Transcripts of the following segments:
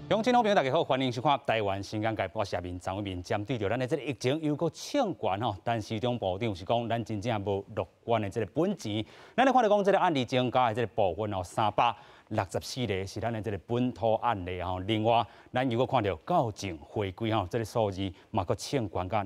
鄉親好朋友大家好，歡迎收看《台灣新眼界》，我是阿明張偉民。針對著咱的這个疫情又閣衝懸吼，但是中部長是講，咱真正無樂觀的這个本錢。咱來看著講，這个案例增加的這个部分哦，364個是咱的這个本土案例吼。另外，咱又閣看著校正回歸吼，這个數字嘛閣衝懸到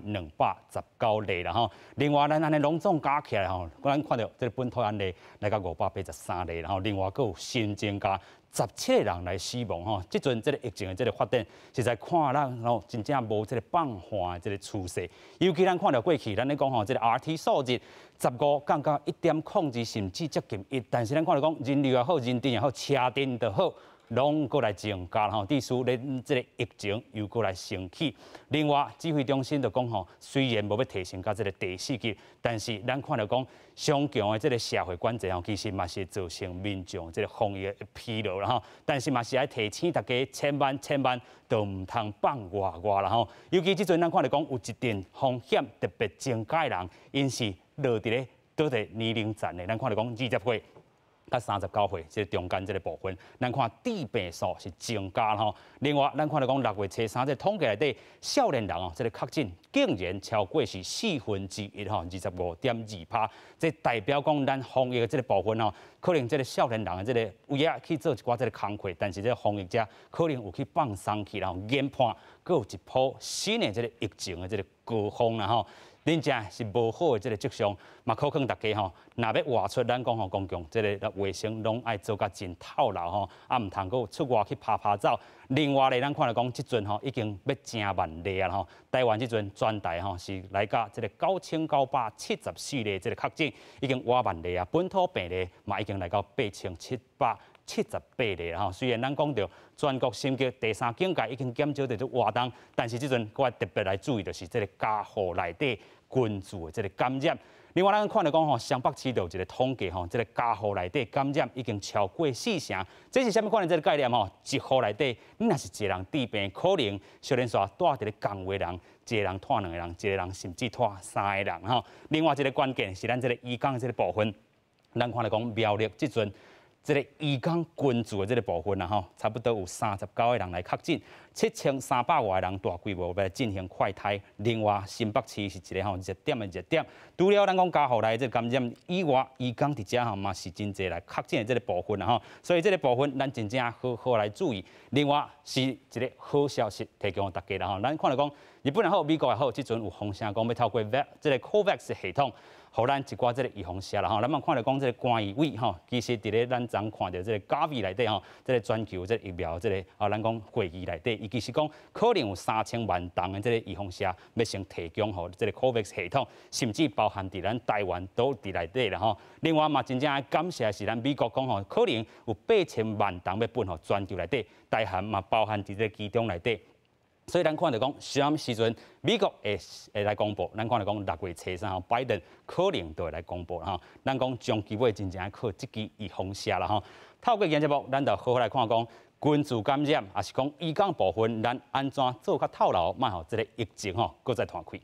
219例啦吼。另外，咱按呢攏總加起來吼，咱看著這个本土案例來到583例，然後另外閣有新增加17個人來死亡吼，這陣這个疫情的這个發展，實在看咱吼真正無這个放緩的這个趨勢。尤其咱看著過去，咱咧講吼，這个 RT 數字15降到1.02，甚至接近一，但是咱看著講人流也好，人陣也好，車陣都好，攏閣來增加吼，致使咧這个疫情又閣來升起。另外，指揮中心就講吼，雖然無欲提升到這个第四級，但是咱看著講上強的這个社會管制吼，其實嘛是造成民眾這个防疫的疲勞啦吼。但是嘛是愛提醒大家，千萬千萬都毋通放外外啦吼。尤其這陣咱看著講有一定風險特別增加的人，𪜶是落佇咧佗个年齡層的，咱看著講20歲佮39歲，這个中間這个部分，咱看致病數是增加吼。另外，咱看著講6月初三這个統計內底，少年人哦，這个確診竟然超過是1/4吼，25.2%。這代表講咱防疫的這个部分吼，可能這个少年人的這个有影去做一寡這个工課，但是這个防疫者可能有去放鬆去，然後研判閣有一波新的這个疫情的這个高峰啦吼。真正是無好的這个跡象，嘛可勸大家吼，若欲外出，咱講吼公共這个衛生攏愛做甲真透透吼，啊毋通閣出外去趴趴走。另外咧，咱看著講，這陣吼已經欲成萬例啊吼，台灣這陣全台吼是來到這个9974例這个確診，已經倚萬例啊，本土病例嘛已經來到8778例吼。雖然咱講著全國三級第三警戒已經減少佇咧活動，但是這陣閣愛特別來注意，就是這个家戶內底群聚的這个感染。另外，咱看著講吼，雙北市就有一个統計吼，這个家戶內底感染已經超過四成。這是啥物款的這个概念吼？一戶內底，你若是一個人致病，可能小連續蹛佇咧仝位人，一個人拖兩個人，一個人甚至拖三個人吼。另外一个關鍵是咱這个醫工這个部分，咱看著講苗栗這陣這个醫工群聚的這个部分啊吼，差不多有39個人來確診，7300外個人大規模來進行快篩。另外，新北市是一个吼熱點的熱點。除了咱講家戶內這個感染以外，醫工佇遮吼嘛是真濟來確診的這个部分啊吼，所以這个部分咱真正好好來注意。另外是一个好消息提供予大家啦吼，咱看著講日本也好，美國也好，這陣有風聲講欲透過這个 COVAX 系統，予咱一寡這个預防射啦吼，咱嘛看著講這个關醫委吼，其實佇咧咱昨看著這个 Gavi 內底吼，這个全球這个疫苗這个啊，咱講會議內底，伊其實講可能有3000萬筒的這个預防射欲先提供予這个 COVAX 系統，甚至包含佇咱台灣都佇內底啦吼。另外嘛，真正愛感謝的是咱美國講吼，可能有8000萬筒欲分予全球內底，台韓嘛包含佇這个其中內底。所以咱看著講，啥物時陣美國會會來公布？咱看著講6月初三吼，拜登可能就會來公布啦吼。咱講長期尾真正愛靠這支預防射啦吼。透過今節目，咱就好好來看講群聚感染，抑是講醫工部分，咱按怎做較透透，莫予這个疫情吼閣再湠開。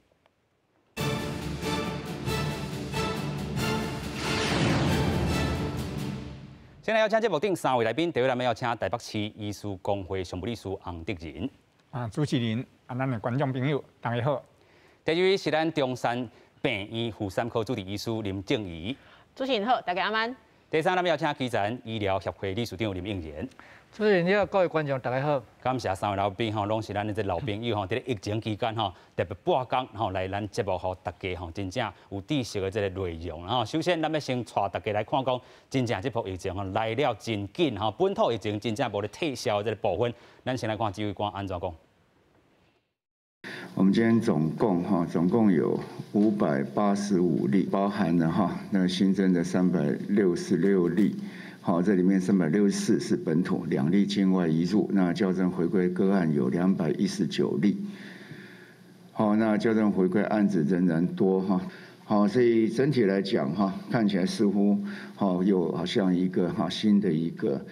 先來邀請節目頂三位來賓，第一位咱們邀請台北市醫師公會常務理事洪德仁。啊，主持人啊，咱的觀眾朋友，大家好。第二位是咱中山病院婦產科主治醫師林靜儀。主持人好，大家晚安。第三，咱們邀請基層醫療協會理事長林應賢。主持人好，各位觀眾大家好。感謝三位來賓吼，攏是咱的這老朋友吼，佇咧疫情期間吼，特別撥工吼來咱節目，予大家吼真正有知識的這个內容。吼，首先咱欲先帶大家來看講，真正這波疫情吼來了真緊吼，本土疫情真正無咧退燒的這个部分，咱先來看指揮官按怎講。我們今天總共哈，總共有585例，包含了哈那新增的366例。好，這裡面364是本土，2例境外移入。那校正回歸個案有219例。好，那校正回歸案子仍然多哈。好，所以整體來講哈，看起來似乎好又好像一個哈新的一個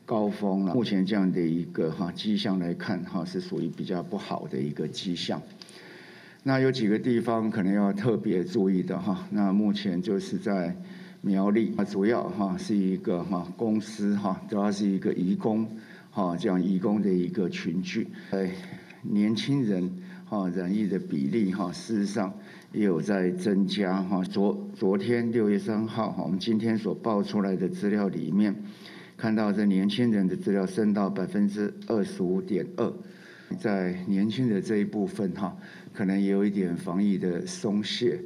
高峰了。目前這樣的一個哈跡象來看哈，是屬於比較不好的一個跡象。那有幾個地方可能要特別注意的哈。那目前就是在苗栗啊，主要哈是一個哈公司哈，主要是一個移工哈，這樣移工的一個群聚，年輕人哈染疫的比例哈，事實上也有在增加哈。昨天6月3號，我們今天所報出來的資料裡面，看到這年輕人的資料升到25.2%，在年輕的這一部分哈，可能也有一點防疫的鬆懈。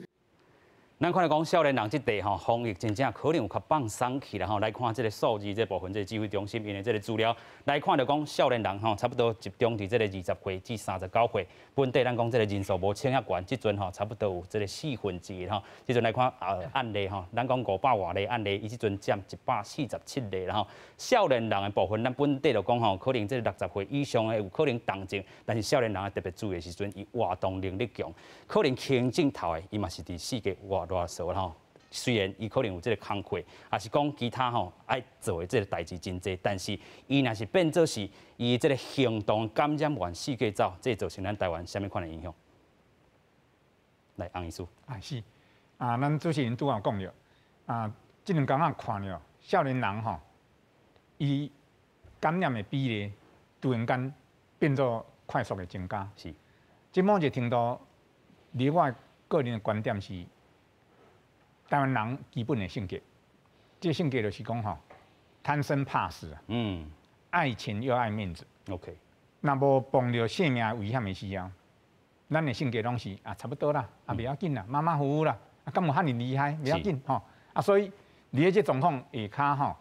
咱看來講，少年人這塊吼，防疫真正可能有較放鬆去啦吼。來看這个數字，這部分，這个指揮中心𪜶的這个資料來看，就講少年人吼，差不多集中佇這个20歲至39歲。本地咱講這个人數無衝遐懸，這陣吼差不多有這个1/4吼。這陣來看啊案例吼，咱講500外例案例，伊這陣佔147例啦吼。少年人的部分，咱本地就講吼，可能這个60歲以上的有可能重症，但是少年人特別注意的時陣，伊活動能力強，可能輕症頭的，伊嘛是佇四界活囉嗦吼，雖然伊可能有這个工課，抑是講其他吼愛做的這个代誌真濟，但是伊若是變做是伊這个行動感染源四界走，這造成咱台灣啥物款的影響？來，洪醫師。啊是，啊，咱主持人拄仔講著，啊，這兩工仔看著少年人吼，伊感染的比例突然間變做快速的增加。這某一個程度，佇我個人的觀點是，台灣人基本的性格，這個性格就是講吼，貪生怕死啊，愛錢又愛面子。 若無碰著性命危險的時候，咱的性格攏是啊，差不多啦，啊，袂要緊啦，馬馬虎虎啦，啊，敢有遐爾厲害？袂要緊吼。啊，所以佇咧這狀況下跤吼，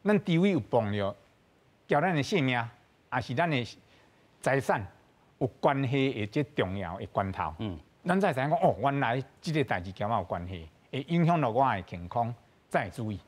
咱除非有碰著交咱的性命，抑是咱的財產有關係的這重要的關頭，咱才會知影講哦，原來這个代誌佮我有關係。會影響到我的健康，才會注意。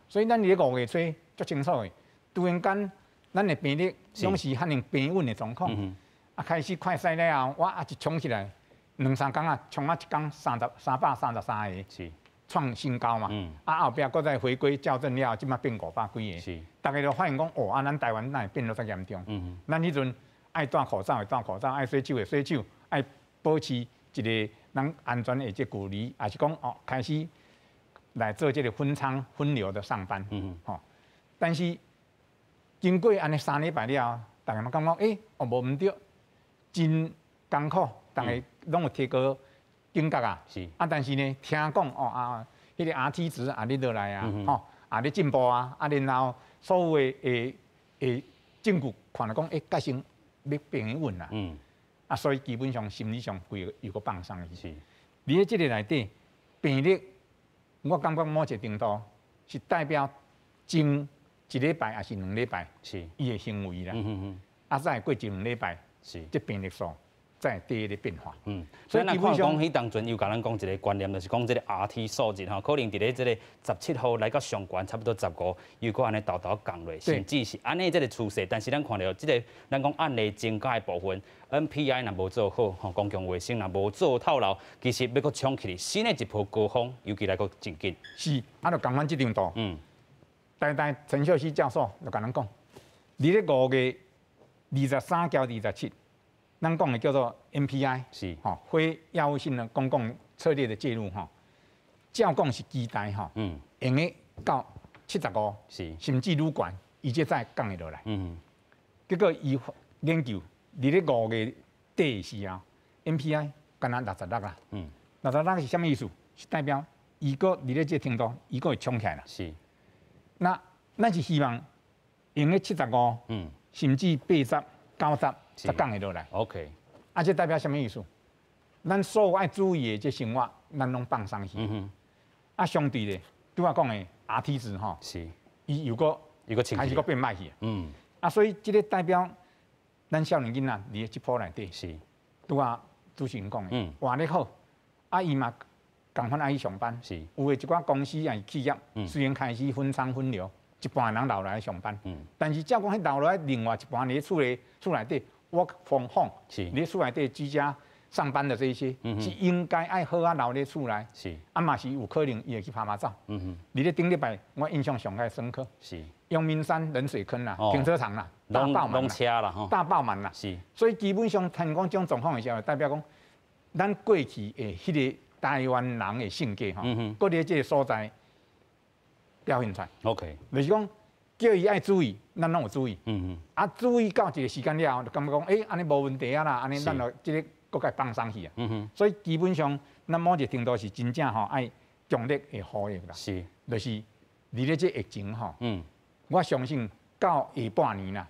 所以咱佇咧5月初足清楚的，突然間咱的病例攏是遐爾平穩的狀況，啊開始快篩了後，我啊一衝起來，兩三工啊，衝啊一工333个，創新高嘛。啊後壁閣再回歸校正了後，這擺變500幾个。大家就發現講，哦啊，咱台灣哪會變得遮嚴重？咱彼陣愛戴口罩會戴口罩，愛洗手會洗手，愛保持一个咱安全的這距離，抑是講哦，開始來做這个分艙分流的上班，吼。但是經過按呢3禮拜了後，大家攏感覺欸，哦無毋對，真艱苦，逐家攏有提高警覺啊。啊，但是呢，聽講哦啊，彼个 RT 值也咧落來啊，吼，也咧進步啊，啊，然後所有的的證據看來講，欸，確實欲平穩啦。啊，所以基本上心理上規个又閣放鬆去。佇咧這个內底，病例，我感覺某一個程度是代表前一禮拜抑是2禮拜，伊的行為啦。啊，再過一兩禮拜，這病例數才會佇咧變化。所以基本上，彼當陣又共咱講一个觀念，就是講這个 RT 數值吼，可能佇咧這个17號來到上懸，差不多15，又閣按呢沓沓降落，甚至是按呢這个趨勢。但是咱看著這个，咱講案例增加的部分，NPI 若無做好，吼，公共衛生若無做透牢，其實欲閣衝起來，新的一波高峰，尤其來閣真緊。是，啊，就共款這張圖。台大陳秀熙教授就共咱講，佇咧5月23交27。咱講的叫做 NPI，吼，非藥物性的公共策略的介入，吼，照講是期待，吼，用咧到75，甚至愈懸，伊這才降會落來。結果伊研究佇咧5月底的時候，NPI 干焦66啦，66是啥物意思？是代表伊閣佇咧這个程度，伊閣會衝起來啦。那咱是希望用咧75，甚至80、90。才降會落來。 啊，這代表啥物意思？咱所有愛注意的這生活，咱攏放鬆去。啊，相對的，拄仔講的 RT 值吼，伊又閣開始閣變歹去。啊，所以這个代表咱少年囡仔佇咧這波內底，拄仔主持人講的，活咧好，啊，伊嘛仝款愛去上班。有的一寡公司抑是企業，雖然開始分艙分流，一半人留來上班。但是照講，彼留來另外一半佇咧厝裡厝內底。Work from home，你厝內底居家上班的這一些，是應該愛好啊留咧厝內，啊嘛是有可能伊會去趴趴走。佇咧頂禮拜，我印象上較深刻。陽明山冷水坑啦，停車場啦，大爆滿啦，大爆滿啦。所以基本上，聽講這種狀況的時候，代表講，咱過去的彼个台灣人的性格吼，閣佇這个所在表現出來。就是講，叫伊愛注意，咱攏有注意。啊，注意到一個時間了後，就感覺講，欸，按呢無問題啊啦，按呢咱就這個閣共放鬆去啊。所以基本上，咱某一個程度是真正吼愛強力的呼籲啦。就是佇咧這疫情吼，我相信到下半年啦。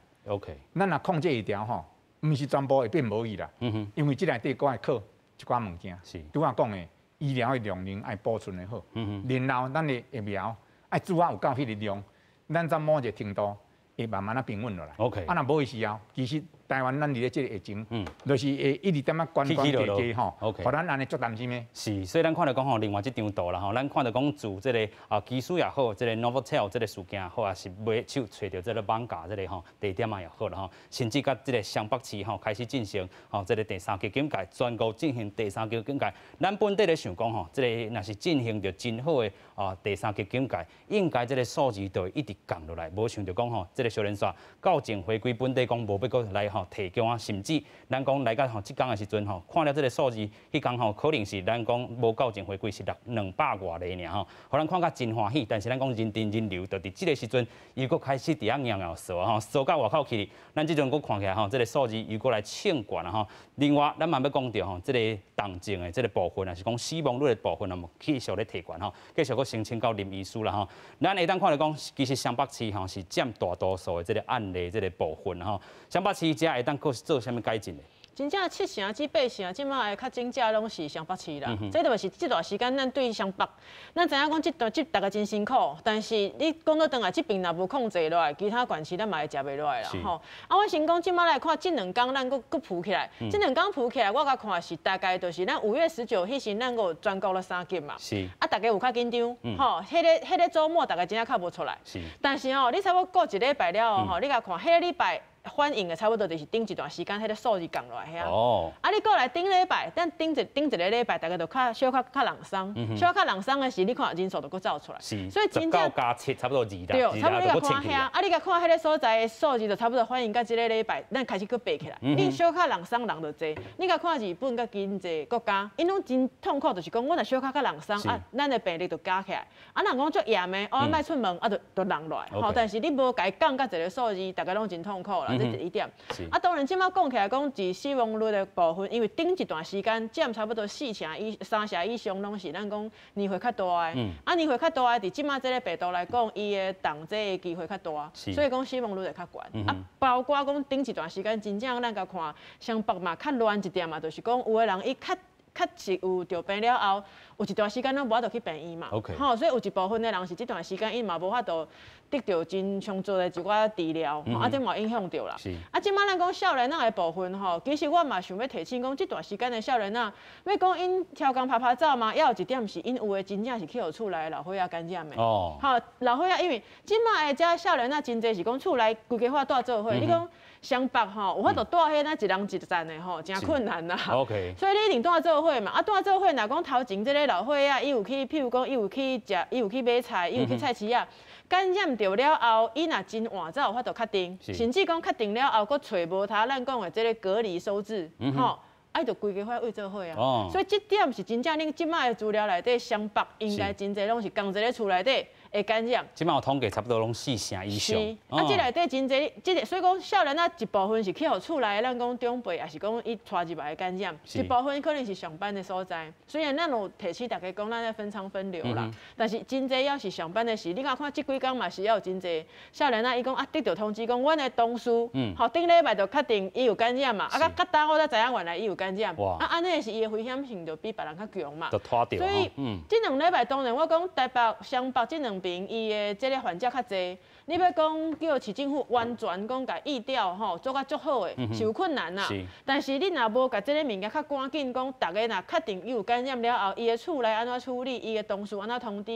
咱若控制會牢吼，毋是全部會變無去啦。因為這內底閣愛靠一寡物件。拄仔講的醫療的量能愛保存的好。然後咱的疫苗愛煮啊有夠彼個量，咱才某一個程度會慢慢仔平穩落來。 啊，若無的時候，其實台灣咱佇咧這個疫情，就是會一直踮仔懸懸低低吼，予咱按呢足擔心的。是，所以咱看著講吼，另外這張圖啦吼，咱看著講自這個啊機師也好，這個 Novotel 這個事件也好，也是買手揣著這個網架這個吼地點啊也好啦吼，甚至佮這個雙北市吼開始進行吼這個第三級警戒，全國進行第三級警戒。咱本底咧想講吼，這個若是進行著真好的啊第三級警戒，應該這個數字就會一直降落來，無想著講吼，這個小連續到前回歸本底講無欲閣來吼提供啊，甚至咱講來到吼這工的時陣吼，看了這個數字，彼工吼可能是咱講無到前回歸是六兩百外例爾吼，予咱看甲真歡喜，但是咱講人陣人流，就佇這個時陣又閣開始佇遐搖搖踅吼，踅到外口去，咱這陣閣看起來吼，這個數字又閣來衝懸啊吼。另外，咱嘛欲講著吼，這個重症的這個部分，也是講死亡率的部分，也繼續咧提懸吼，繼續閣申請到林醫師啦吼。咱會當看著講，其實雙北市吼是佔大多數的這個案例這個部分吼。雙北市遮會當閣做啥物改進的？真正七成至八成，這馬的確診者攏是雙北市啦。這就是這段時間，咱對雙北，咱知影講這段這逐家真辛苦，但是你講倒轉來，這邊若無控制落來，其他縣市咱嘛會食袂落來啦。吼，啊，我先講這馬來看，這兩工咱閣閣浮起來，這兩工浮起來，我共看是大概就是咱5月19彼時，咱閣全國了三級嘛。啊，逐家有較緊張，吼，彼個週末逐家真正較無出來。但是吼，你差不多過一禮拜了後，吼，你共看彼個禮拜。反應的差不多就是頂一段時間，彼個數字降落來遐。啊，你過來頂禮拜，等頂一頂一個禮拜，逐家就較小可較放鬆，小可放鬆的時，你看人數就閣走出來。所以真正加七差不多二啦。對，差不多你共看遐，啊，你共看彼個所在的數字就差不多反映佮這個禮拜，咱開始閣爬起來。你小可放鬆人就濟，你共看日本佮真濟國家，𪜶攏真痛苦，就是講阮若小可較放鬆，啊，咱的病例就加起來。啊，若講足嚴的，哦，莫出門，啊，就就人落來。吼，但是你無共伊降到一個數字，逐家攏真痛苦啦，這是一點。啊，當然，這馬講起來講，佇死亡率的部分，因為頂一段時間佔差不多四成以三成以上，攏是咱講年歲較大的。啊，年歲較大的，佇這馬這個病毒來講，伊的重症的機會較大，所以講死亡率會較懸。啊，包括講頂一段時間，真正咱共看，雙北嘛較亂一點嘛，就是講有的人伊確確實有著病了後，有一段時間攏無法度去病院嘛。吼，所以有一部分的人是這段時間伊嘛無法度得著真充足的一寡治療，啊，這嘛影響著啦。啊，這馬咱講少年仔的部分吼，其實我嘛想欲提醒講，這段時間的少年仔，欲講𪜶超工拍拍走嘛，猶有一點是𪜶有的真正是去予厝內的老歲仔感染的。吼，老歲仔因為這馬的遮少年仔真濟是講厝內規家伙蹛做伙，你講雙北吼，有法度蹛彼那一人一層的吼，誠困難啦。所以你一定蹛做伙嘛，啊，蹛做伙，若講頭前這個老歲仔，伊有去，譬如講，伊有去食，伊有去買菜，伊有去菜市仔，感染著了後，伊若真晚才有法度確定，甚至講確定了後，閣揣無他咱講的這個隔離收治，吼，啊，伊就規家伙圍做伙啊。所以這點是真正恁這馬的資料內底，雙北應該真濟攏是仝一个厝內底會感染。這馬有統計差不多攏四成以上。是，啊，這內底真濟，這個所以講少年仔一部分是去予厝內，咱講長輩，抑是講伊帶入來的感染，一部分可能是上班的所在。雖然咱有提醒大家講，咱愛分艙分流啦，但是真濟猶是上班的時，你共看這幾工嘛是猶有真濟少年仔，伊講啊得著通知講，阮的同事，吼頂禮拜就確定伊有感染嘛，啊，佮佮當我才知影原來伊有感染，啊，按呢是伊的危險性就比別人較強嘛。所以這兩禮拜當然我講台北、雙北這兩邊伊的這個患者較濟，你欲講叫市政府完全講共疫調吼做甲足好的，是有困難啦。但是你若無共這個物件較趕緊講，逐家若確定伊有感染了後，伊的厝內按怎處理，伊的同事按怎通知，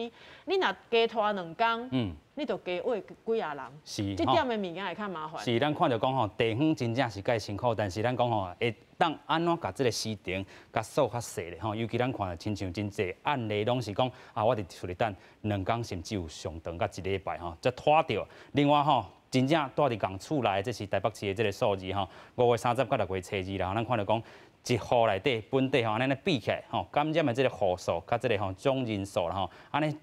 你若加拖兩工，你就加餵幾仔人。這點的物件會較麻煩。是，咱看著講吼，地方真正是蓋辛苦，但是咱講吼，會當按怎共這個時程共縮較細咧吼，尤其咱看著親像真濟案例，攏是講啊，我佇厝裡等兩工，甚至有上長到一禮拜吼，才拖著。另外吼，真正蹛佇仝厝內，這是台北市的這個數字吼，5月30佮6月初2啦，咱看著講一戶內底本底吼，按呢比起來吼，感染的這個戶數佮這個吼總人數啦吼，按呢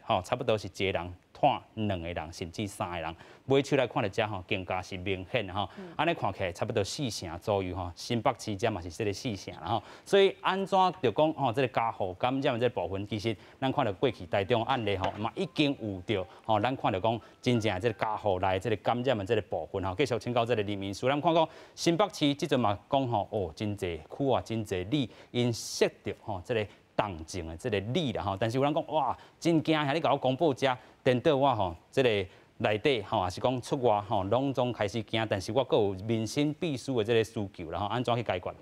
吼差不多是一個人。湠兩個人，甚至三個人。尾手來看著遮吼，更加是明顯吼。按呢看起來差不多四成左右吼，新北市遮嘛是這个四成啦吼。所以按怎著講吼，這个加護感染的這个部分，其實咱看著過去台中案例吼，嘛已經有著吼，咱看著講真正這个家戶內這个感染的這个部分吼。繼續請教這个林醫師，咱看講新北市這陣嘛講吼，哦，真濟區啊，真濟里𪜶設著吼，這个重症的這个里啦吼。但是有人講哇，真驚，遐你共我公布遮，顛倒我吼，這个內底吼，抑是講出外吼，攏總開始驚，但是我閣有民生必須的這个需求啦吼，按怎去解決？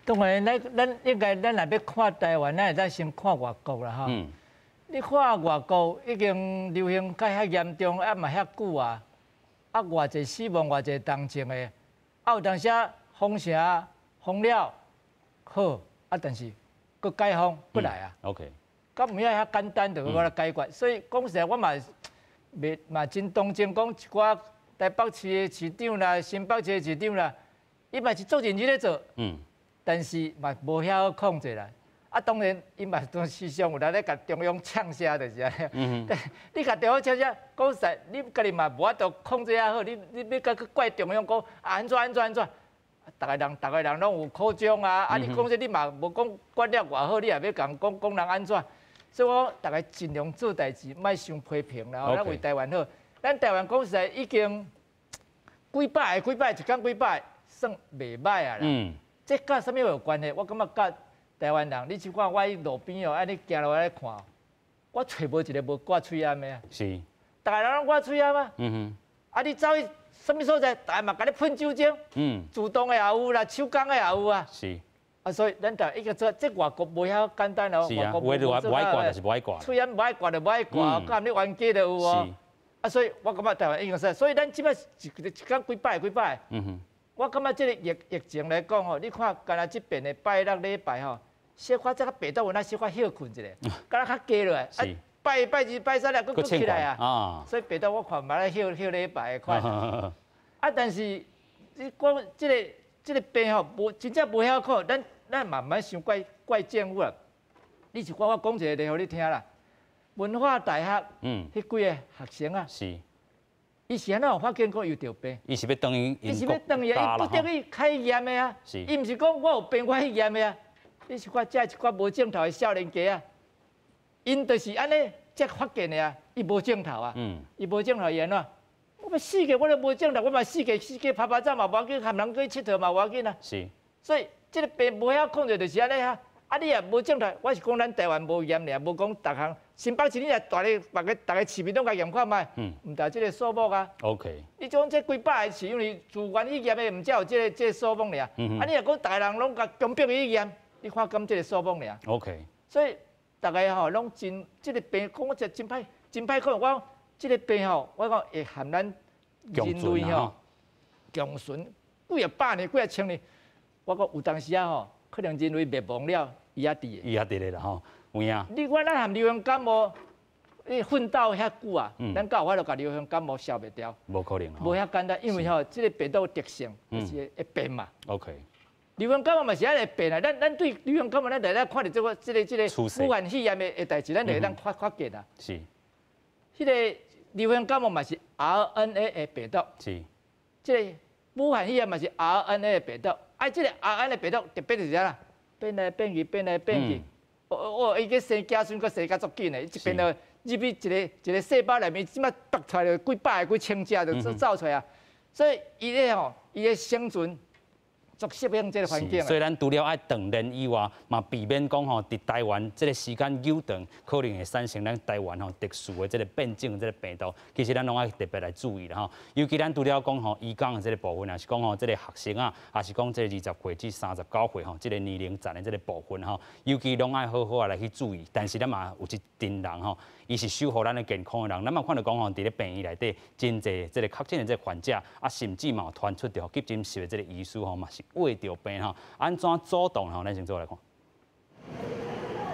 當然，咱咱應該咱若欲看台灣，咱會使先看外國啦吼。你看外國已經流行甲遐嚴重，啊嘛遐久啊，啊偌濟死亡，偌濟重症的，啊有當時封城封了好，啊但是閣解封閣來啊。 敢毋曉遐簡單就予我來解決，所以講實在我嘛袂嘛真同情講一寡台北市的市長啦、新北市的市長啦，伊嘛是足認真咧做，但是嘛無遐好控制啦。啊，當然，伊嘛當時常有人咧共中央嗆聲，就是按呢。你共中央嗆聲，講實，你家己嘛無法度控制遐好，你你欲閣去怪中央講啊按怎按怎按怎？逐个人逐个人攏有苦衷啊！啊，你講這你嘛無講管了偌好，你也欲共講講人按怎？所以我逐个盡量做代誌，莫傷批評啦。咱為台灣好，咱台灣講實在已經幾百个幾百个，一工幾百算袂䆀啊啦。這佮啥物有關係？我感覺佮台灣人，你去看我佇路邊哦，按呢行落來看，我揣無一个無掛喙罨的啊。逐个人攏掛喙罨啊。啊，你走去啥物所在，逐个嘛共你噴酒精。自動的也有啦，手工的也有啊。啊，所以咱台已經做，這外國無遐簡單哦。是啊，有的就無愛掛，就是無愛掛。喙罨無愛掛就無愛掛，佮你冤家就有哦。啊，所以我感覺台灣已經說，所以咱這擺一一工幾百幾百。我感覺這个疫疫情來講吼，你看敢若這邊的拜六禮拜吼，小可這個病毒有那小可歇睏一下，敢若較低落來。啊，拜拜二拜三了，閣閣起來啊。所以病毒我看嘛咧歇歇禮拜的款。啊，但是你講這个這个病吼，無真正無遐好，咱咱嘛毋免傷怪怪政府啊。你是看我講一个例予你聽啦。文化大學，彼幾个學生啊。伊是按怎有發現講伊有著病？伊是欲轉去，伊是欲轉去啊！伊不得已開驗的啊！伊毋是講我有病，我去驗的啊！你是看這一寡無症頭的少年家啊，𪜶就是按呢才發現的啊！伊無症頭啊，伊無症頭伊按怎？我欲四界我都無症頭，我嘛四界四界拍拍走嘛無要緊，含人去𨑨迌嘛無要緊啊！所以這个病無曉控制，就是按呢啊！啊，你也無症頭，我是講咱台灣無驗爾，無講逐項。新北市你若蹛咧，別个逐个市民攏共驗看覓，毋但這个數目啊。 你講這幾百个市，因為自願去驗的，毋才有這个這个數目爾。啊，你若講逐个人攏共強迫去驗，你看敢這个數目爾。 所以逐个吼攏真這个病，講我這真歹，真歹講。我講這个病吼，我講會含咱人類吼共存幾仔百年、幾仔千年。我講有當時啊吼，可能人類滅亡了，伊猶佇。伊猶佇咧啦吼。有影。你看咱含流行感冒，你奮鬥遐久啊，咱敢有法度共流行感冒消滅掉？無可能。無遐簡單，因為吼，這个病毒特性就是會變嘛。 流行感冒嘛是按呢會變啊。咱咱對流行感冒，咱就會看著這個、這个、這个武漢肺炎的的代誌，咱就會當發發現啊。彼个流行感冒嘛是 RNA 的病毒。這个武漢肺炎嘛是 RNA 的病毒。啊，這个 RNA 的病毒特別是啥啦？變來變去，變來變去。哦哦，伊去生子孫，閣生甲足緊的，一變就入去一个一个細胞內面，這擺拔出來就幾百个、幾千隻就走出來啊。所以伊咧吼，伊的生存足適應這个環境。所以咱除了愛鍛鍊以外，嘛避免講吼，佇台灣這个時間久長，可能會產生咱台灣吼特殊的這个變種這个病毒。其實咱攏愛特別來注意啦吼。尤其咱除了講吼醫工的這个部分，抑是講吼這个學生啊，抑是講這个20歲至39歲吼這个年齡層的這个部分吼，尤其攏愛好好仔來去注意。但是咱嘛有一陣人吼，伊是守護咱的健康的人，咱嘛看著講吼，佇咧病院內底真濟這个確診的這个患者，啊，甚至嘛有傳出著急診室的這个醫師吼，嘛是穢著病吼，按怎阻擋吼？咱先做來看。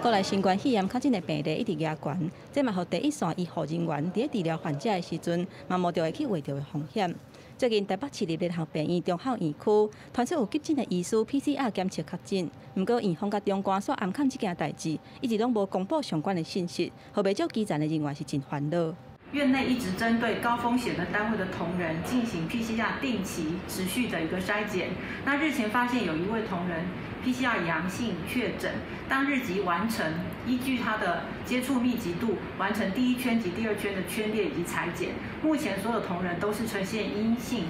國內新冠肺炎確診的病例一直加懸，這嘛予第一線醫護人員佇咧治療患者的時陣，嘛冒著會去穢著的風險。最近台北市立聯合病院中孝院區傳出有急診的醫師 PCR 檢測確診，毋過院方佮長官煞暗崁這件代誌，一直攏無公布相關的信息，予袂少基層的人員是真煩惱。院內一直針對高風險的單位的同仁進行 PCR 定期持續的一個篩檢。那日前發現有一位同仁 PCR 陽性確診，當日即完成依據他的接觸密集度完成第一圈及第二圈的圈列以及採檢。目前所有同仁都是呈現陰性。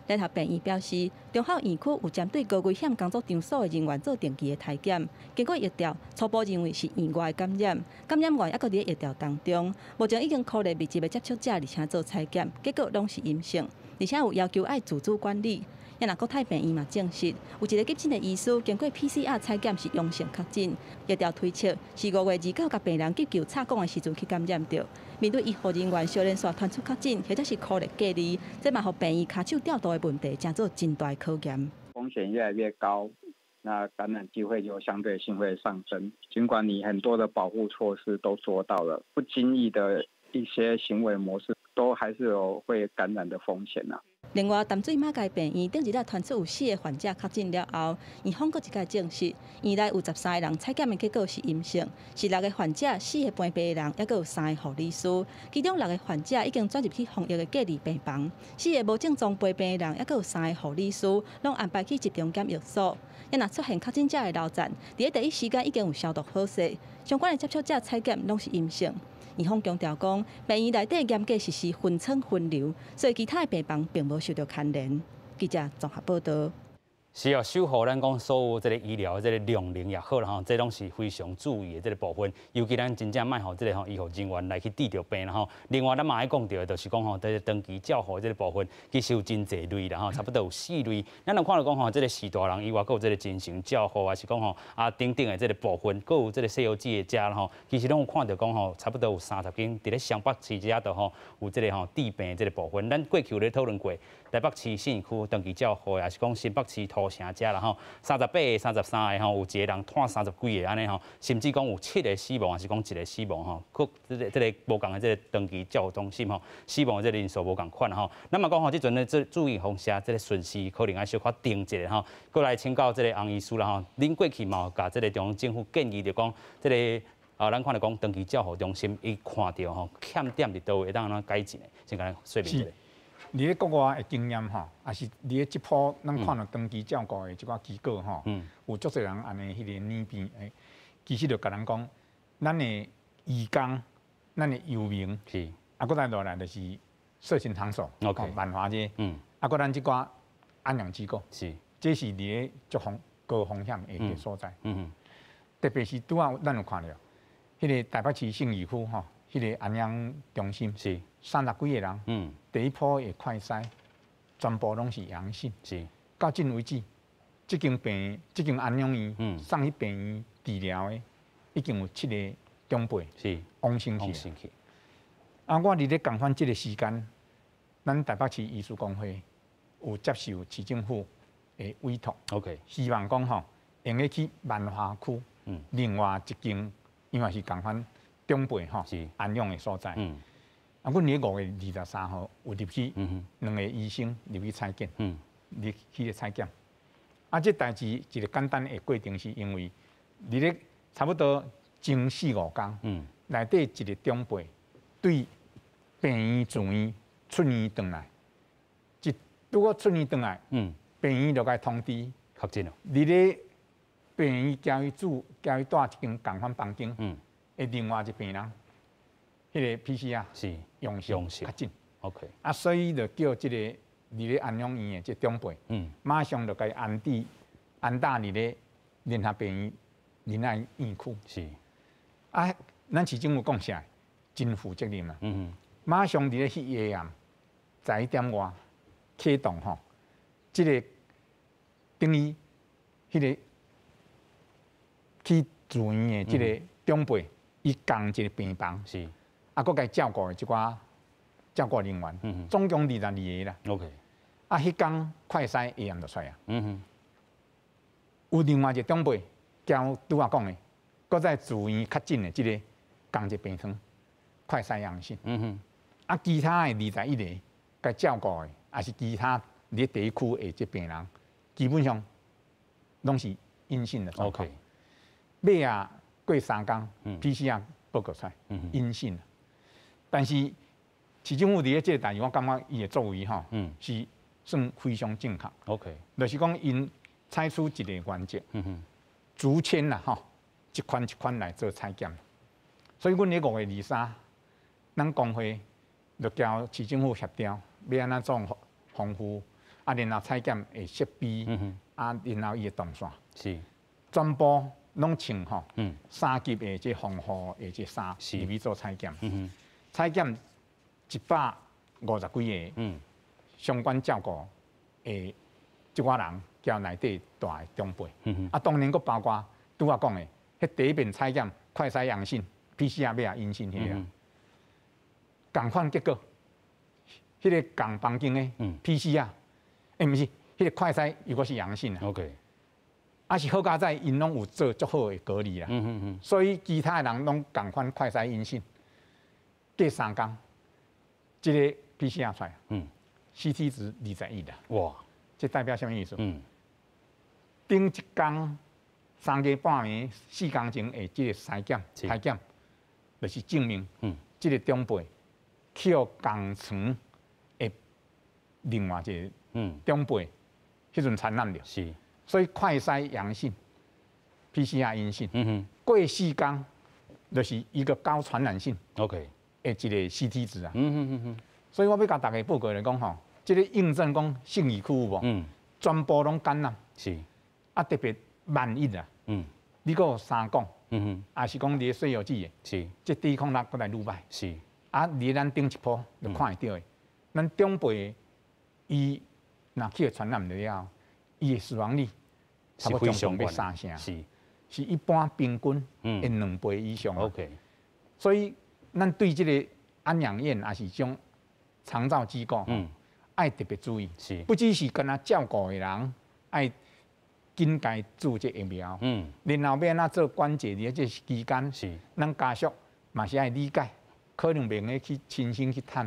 聯合病院表示，中孝院區有針對高危險工作場所的人員做定期的篩檢，經過疫調，初步認為是院外感染，感染源猶閣佇咧疫調當中。目前已經鼓勵密集的接觸者，而且做採檢，結果攏是陰性，而且有要求愛自主管理。啊，若國泰病院嘛證實，有一個急診的醫師經過 PCR 採檢是陽性確診，疫調推測是5月29共病人急救插管的時陣去感染著。面對醫護人員相連紲傳出確診，或者是孤立隔離，這嘛予病院跤手調度的問題，成做真大考驗。風險越來越高，那感染機會就相對性會上升。儘管你很多的保護措施都做到了，不經意的一些行為模式，都還是有會感染的風險啊。另外，淡水馬偕病院頂日仔傳出有四个患者確診了後，院方閣一擺證實，院內有13個人採檢的結果是陰性，是六個患者、四個陪病的人，猶閣有三個護理師。其中六個患者已經轉入去防疫的隔離病房，四個無症狀陪病的人，猶閣有三個護理師，攏安排去集中檢疫所。若出現確診者的樓層，佇咧第一時間已經有消毒好勢，相關的接觸者採檢攏是陰性。院方強調講，病院內底嚴格實施分層分流，所以其他的病房並無受著牽連。記者綜合報導。是哦，守護咱講所有這个醫療這个量能也好啦吼，這攏是非常注意的這个部分。尤其咱真正莫予這个吼醫護人員來去得著病啦吼。另外，咱嘛愛講著的，就是講吼，這个長期照護這个部分，其實有真濟類啦吼，差不多有四類。咱若看著講吼，這个序大人以外，閣有這个精神照護，還是講吼啊等等的這个部分，閣有這个西遊記的遮啦吼，其實攏有看著講吼，差不多有30間佇咧雙北市遮度吼，有這个吼治病的這个部分。咱過去有咧討論過，台北市信義區長期照護，抑是講新北市土城遮啦吼，38個、33個吼，有一個人湠30幾個按呢吼，甚至講有七個死亡，抑是講一個死亡吼，閣這个無仝的這个長期照護中心吼，死亡的這个人數無仝款吼。咱嘛講吼，這陣咧這注意風險，這个順序可能愛小可定一下吼。閣來請教這个洪醫師啦吼，恁過去嘛有共這个中央政府建議著講，這个啊，咱看著講長期照護中心，伊看著吼欠點佇佗位會當按怎改進的，先共咱說明一下。佇咧國外的經驗吼，抑是佇咧這波咱看著長期照顧的這寡機構吼，有足濟人按呢彼个演變，其實就共咱講，咱的義工、咱的遊民，啊，閣再落來就是色情場所，萬華這，啊，閣咱這寡安養機構，這是佇咧足風高風險的一个所在。特別是拄仔咱有看著，彼个台北市信義區吼，彼个安養中心，30幾個人，第一波的快篩全部攏是陽性，到今為止，這間病這間安養院送去病院治療的，已經有七個長輩往生去。啊，我佇咧仝款這个時間，咱台北市醫師公會有接受市政府的委託，希望講吼，用得去萬華區，另外一間，因為是仝款長輩吼安養的所在。啊，阮佇5月23號有入去，兩个醫生入去採檢，入去咧採檢。啊，這代誌一个簡單的過程，是因為佇咧差不多前四五工，內底一个長輩對病院住院出院轉來，一拄好出院轉來，病院就共伊通知確診囉。佇咧病院交伊住、交伊蹛一間仝款房間，的另外一病人，彼个 PCR 陽性確診。啊，所以就叫這个佇咧安養院的這長輩，馬上就共伊安置安搭佇咧聯合病院仁愛院區。啊，咱市政府講啥？真負責任啊！馬上佇咧彼下暗11點外啟動吼，這个等於彼个去住院的這个長輩，伊仝一个病房。啊，閣共伊照顧的這寡照顧人員，總共22個啦。 啊，彼工快篩下暗就出來啊。有另外一個長輩，交拄仔講的，閣在住院確診的這个仝一個病床，快篩陽性。啊，其他的21個共照顧的，抑是其他佇咧地區的這病人，基本上攏是陰性的狀況。尾仔過3工，PCR 報告出來，陰性。但是市政府佇咧這個代誌，我感覺伊的作為吼，是算非常正確。 就是講𪜶採取一個原則，竹籤啦吼，一款一款來做採檢。所以阮咧5月23，咱工會就交市政府協調，欲按怎做防護，啊，然後採檢的設備，啊，然後伊的動線，全部攏穿吼，三級的這防護的這衫入去做採檢，採檢150幾個相關照顧的這寡人，交內底大的長輩，啊，當然閣包括拄仔講的，彼第一遍採檢快篩陽性，PCR 尾仔陰性彼個，仝款結果，彼個仝房間的 PCR，欸，毋是，彼個快篩又閣是陽性啊。 啊是好佳哉，𪜶攏有做足好的隔離啦，所以其他的人攏仝款快篩陰性，過3工，這個 PCR 出來，CT 值21啦。哇，這代表啥物意思？頂一工三更半暝4工鐘的這個篩檢、篩檢，就是證明，這個長輩去予仝床的另外一個長輩，彼陣傳染著。所以快篩陽性，PCR 陰性，過4工就是一個高傳染性的一個 CT 值啊。所以我欲共大家報告來講吼，這個印證講信義區有無？全部攏感染。啊，特別萬一啊，你閣有三講，抑是講佇咧西藥子的，這抵抗力閣來愈歹。啊，佇咱頂一波就看會著的，咱長輩伊若去傳染了後，伊的死亡率差不多將近欲三成，是一般平均的2倍以上。 所以咱對這個安養院，抑是種長照機構，愛特別注意。不只是干焦照顧的人愛緊共注這疫苗，然後欲按怎做管制佇這期間，咱家屬嘛是愛理解，可能袂用得去親身去探、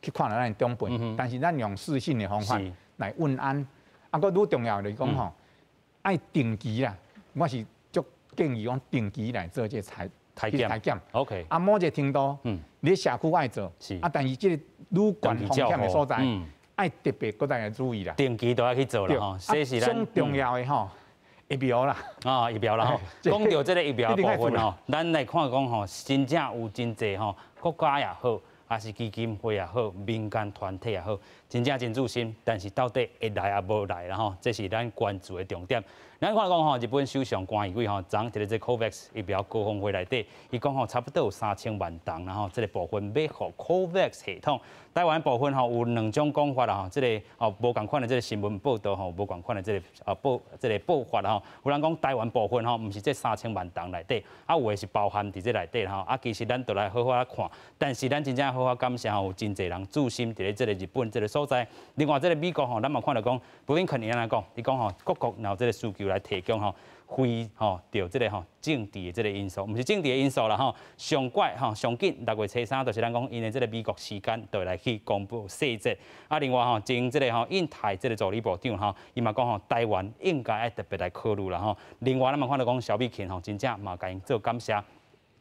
去看著咱的長輩，但是咱用視訊的方法來問安。啊，閣愈重要就是講吼，愛定期啦，我是足建議講定期來做這個採體檢。啊，某一個程度，你社區愛做，啊，但是這個愈懸風險的所在，愛特別閣再來注意啦。定期都愛去做啦吼。這是咱上重要的吼疫苗啦。啊，疫苗啦吼。講著這個疫苗的部分吼，咱來看講吼，真正有真濟吼，國家也好，抑是基金會也好，民間團體也好，真正真熱心，但是到底會來抑無來啦吼，這是咱關注的重點。咱看講吼，日本首相菅義偉吼，昨佇咧這 COVAX 疫苗高峰會內底，伊講吼，差不多有3000萬筒啦吼，這個部分欲予 COVAX 系統。台灣部分吼有兩種講法啦吼，這個哦無仝款的這個新聞報導吼，無仝款的這個啊報這個報法啦吼。有人講台灣部分吼，毋是這三千萬筒內底，啊有的是包含佇這內底吼。啊，其實咱就來好好仔看，但是咱真正好好感謝吼，有真濟人熱心佇咧這個日本這個所在。另外這個美國吼，咱嘛看著講，布林肯伊按怎講？伊講吼，各國若有這個需求來提供吼，非吼著這個吼政治的這個因素，毋是政治的因素啦吼。上快吼上緊6月初3，就是咱講𪜶的這個美國時間，就會來去公布細節。啊，另外吼，前這個吼印太這個助理部長吼，伊嘛講吼，台灣應該愛特別來考慮啦吼。另外，咱嘛看著講蕭美琴吼，真正嘛共𪜶做感謝。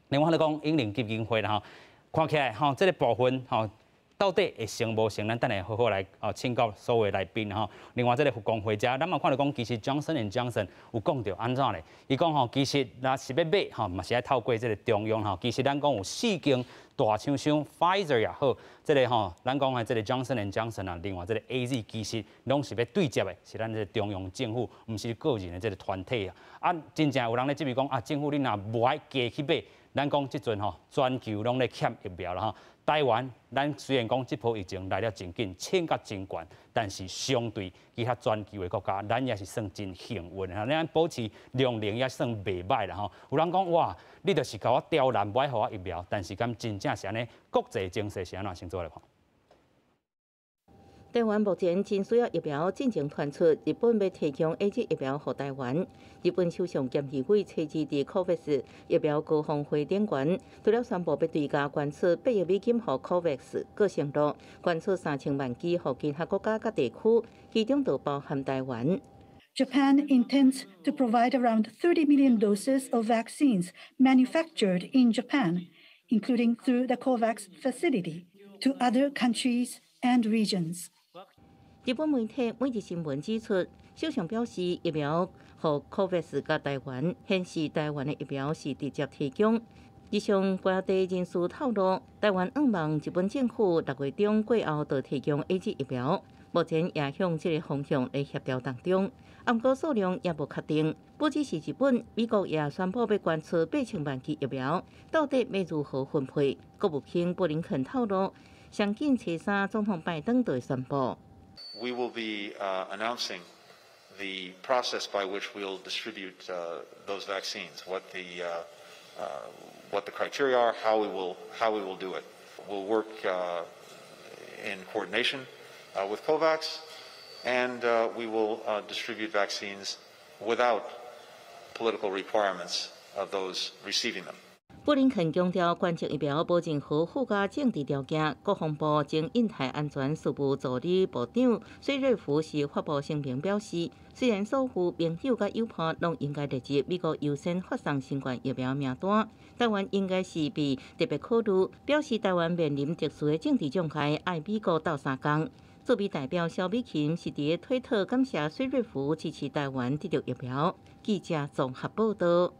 另外，咧講嬰靈基金會啦吼，看起來吼這個部分吼，到底會成無成？咱等下好好來哦請教所有來賓吼。另外，這個佛光會遮，咱嘛看著講，其實 Johnson and Johnson 有講著按怎咧？伊講吼，其實若是欲買吼，嘛是愛透過這個中央吼。其實咱講有四間大廠商，Pfizer 也好，這個吼，咱講的這個 Johnson and Johnson 啊，另外這個 AZ 其實攏是欲對接的，是咱這個中央政府，毋是個人的這個團體啊。啊，真正有人咧質疑講啊，政府你若無愛加去買，咱講這陣吼，全球攏咧欠疫苗啦吼。台灣，咱雖然講這波疫情來了真緊，衝甲真懸，但是相對其他全球的國家，咱也是算真幸運的。咱保持量能也算袂䆀啦吼。有人講哇，你就是共我刁難，無愛予我疫苗，但是敢真正是按呢？國際情勢是按怎？先做來看。台灣目前真需要疫苗，進前傳出日本欲提供 AZ 疫苗予台灣。日本首相菅義偉初二佇 COVAX 疫苗高峰會頂懸，除了宣布欲追加捐出8億美金予 COVAX，閣承諾捐出3000萬劑予其他國家佮地區，其中就包含台灣。 Japan intends to provide around 30 million doses of vaccines manufactured in Japan, including through the COVAX facility. to other countries and regions. 日本媒體每日新聞指出，首相表示疫苗予 COVAX 佮台灣，顯示台灣的疫苗是直接提供。日上官邸人士透露，台灣向望日本政府6月中過後就提供 AZ 疫苗，目前也向這个方向來協調當中。毋過數量也無確定，不只是日本，美國也宣布欲捐出8000萬劑疫苗，到底欲如何分配？國務卿布林肯透露，上緊初三總統拜登就會宣布。 We will be announcing the process by which we'll distribute those vaccines, what the criteria are, how we will do it. We'll work in coordination with COVAX, and we will distribute vaccines without political requirements of those receiving them. 布林肯強調，捐贈疫苗無任何附加政治條件。國防部前印太安全事務助理部長水瑞福是發布聲明表示，雖然所有盟友佮友伴攏應該列入美國優先發送新冠疫苗名單，台灣應該是被特別考慮，表示台灣面臨特殊的政治狀態，愛美國鬥相共。駐美代表蕭美琴是佇推特感謝水瑞福支持台灣得著疫苗。記者綜合報道。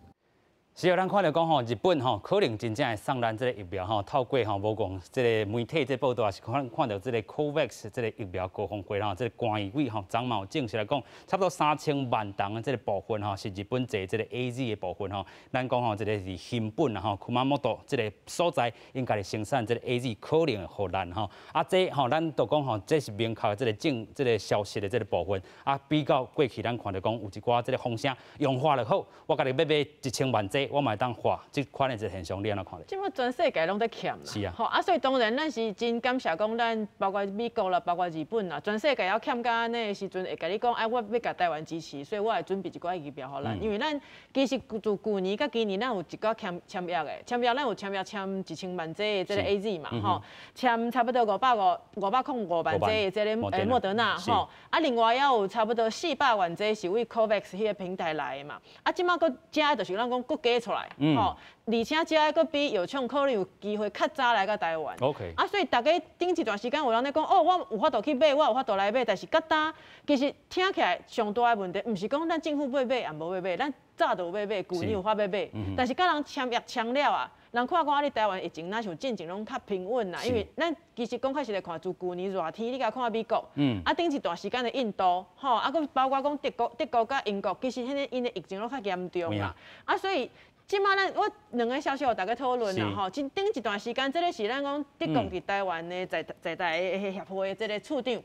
是啊，咱看著講吼，日本吼可能真正會送咱這个疫苗吼，透過吼無講這个媒體這報道，也是看看著這个 COVAX 這个疫苗高峰會吼，這个官員吼，昨嘛有證實來講，差不多3000萬筒的這个部分吼，是日本製這个 AZ 的部分吼。咱講吼，這个是熊本啊吼，熊本這个所在𪜶家己生產這个 AZ 可能會予咱吼。啊，這吼咱都講吼，這是明確這个證這个消息的這个部分。啊，比較過去咱看著講有一寡這个風聲用發就好，我家己欲買1000萬劑。我嘛會當發，這款的一個現象，你按怎看咧？這馬全世界攏咧欠啦，吼啊，所以當然咱是真感謝講，咱包括美國啦，包括日本啦，全世界猶欠甲按呢的時陣，會共你講，哎，我欲共台灣支持，所以我會準備一寡疫苗予咱。因為咱其實自舊年佮今年，咱有一寡簽簽約的，簽約咱有簽約簽1000萬劑的這个 AZ 嘛，吼，簽差不多505,005萬劑的這个莫德納，吼，啊，另外猶有差不多400萬劑是為 COVAX 彼个平台來的嘛，啊，這馬閣遮就是咱講閣加出來，吼，而且遮閣比藥廠可能有機會較早來到台灣。 啊，所以大家頂一段時間有人咧講，哦，我有法度去買，我有法度來買，但是佮今其實聽起來上大的問題，毋是講咱政府欲買，也無欲買，咱早就有欲買，舊年有法欲買，但是佮人簽約簽了啊，人看講啊，你台灣疫情若像進前攏較平穩啦，因為咱其實講較實來看，自舊年熱天，你共看美國，啊頂一段時間的印度，吼，啊閣包括講德國、德國佮英國，其實彼个𪜶的疫情攏較嚴重啦，啊所以。這馬咱我兩个消息予大家討論啦吼，頂一段時間，這个是咱講德國佇台灣的在在台的協會的這个處長，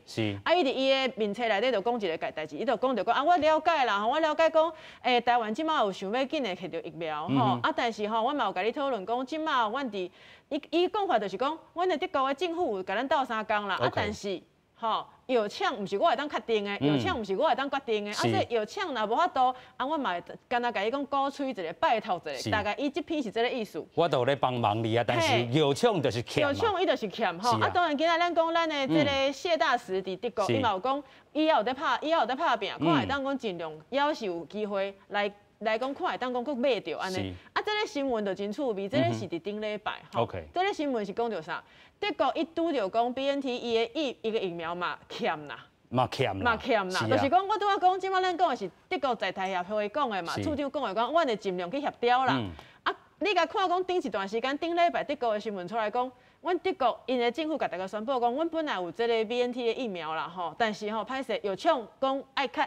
啊，伊佇伊的面冊內底就講一个代誌，伊就講著講啊，我了解啦吼，我了解講，台灣這馬有想欲緊的摕著疫苗吼，啊，但是吼，我嘛有共你討論講，這馬阮佇伊伊講法就是講，阮的德國的政府有共咱鬥相共啦，啊，但是吼，藥廠毋是我會當確定的，藥廠毋是我會當決定的，啊，所以藥廠若無法度，啊，我嘛會敢若共伊講鼓吹一下，拜託一下，大概伊這篇是這个意思。我都有咧幫忙你啊，但是藥廠就是欠。藥廠伊就是欠吼，啊，當然今仔咱講咱的這个謝大使佇德國，伊嘛有講，伊猶有咧拍，伊猶有咧拍拚，看會當講盡量，猶是有機會來。來講看會當講閣買著按呢，啊，這个新聞就真趣味，這个是佇頂禮拜，吼，這个新聞是講著啥？德國伊拄著講 BNT 伊的疫伊个疫苗嘛欠啦，嘛欠嘛欠啦，就是講我拄仔講，這馬咱講的是德國在台協會講的嘛，處長講的講，阮會盡量去協調啦。啊，你共看講頂一段時間，頂禮拜德國的新聞出來講，阮德國𪜶的政府共大家宣布講，阮本來有這个 BNT 的疫苗啦，吼，但是吼歹勢藥廠講愛較。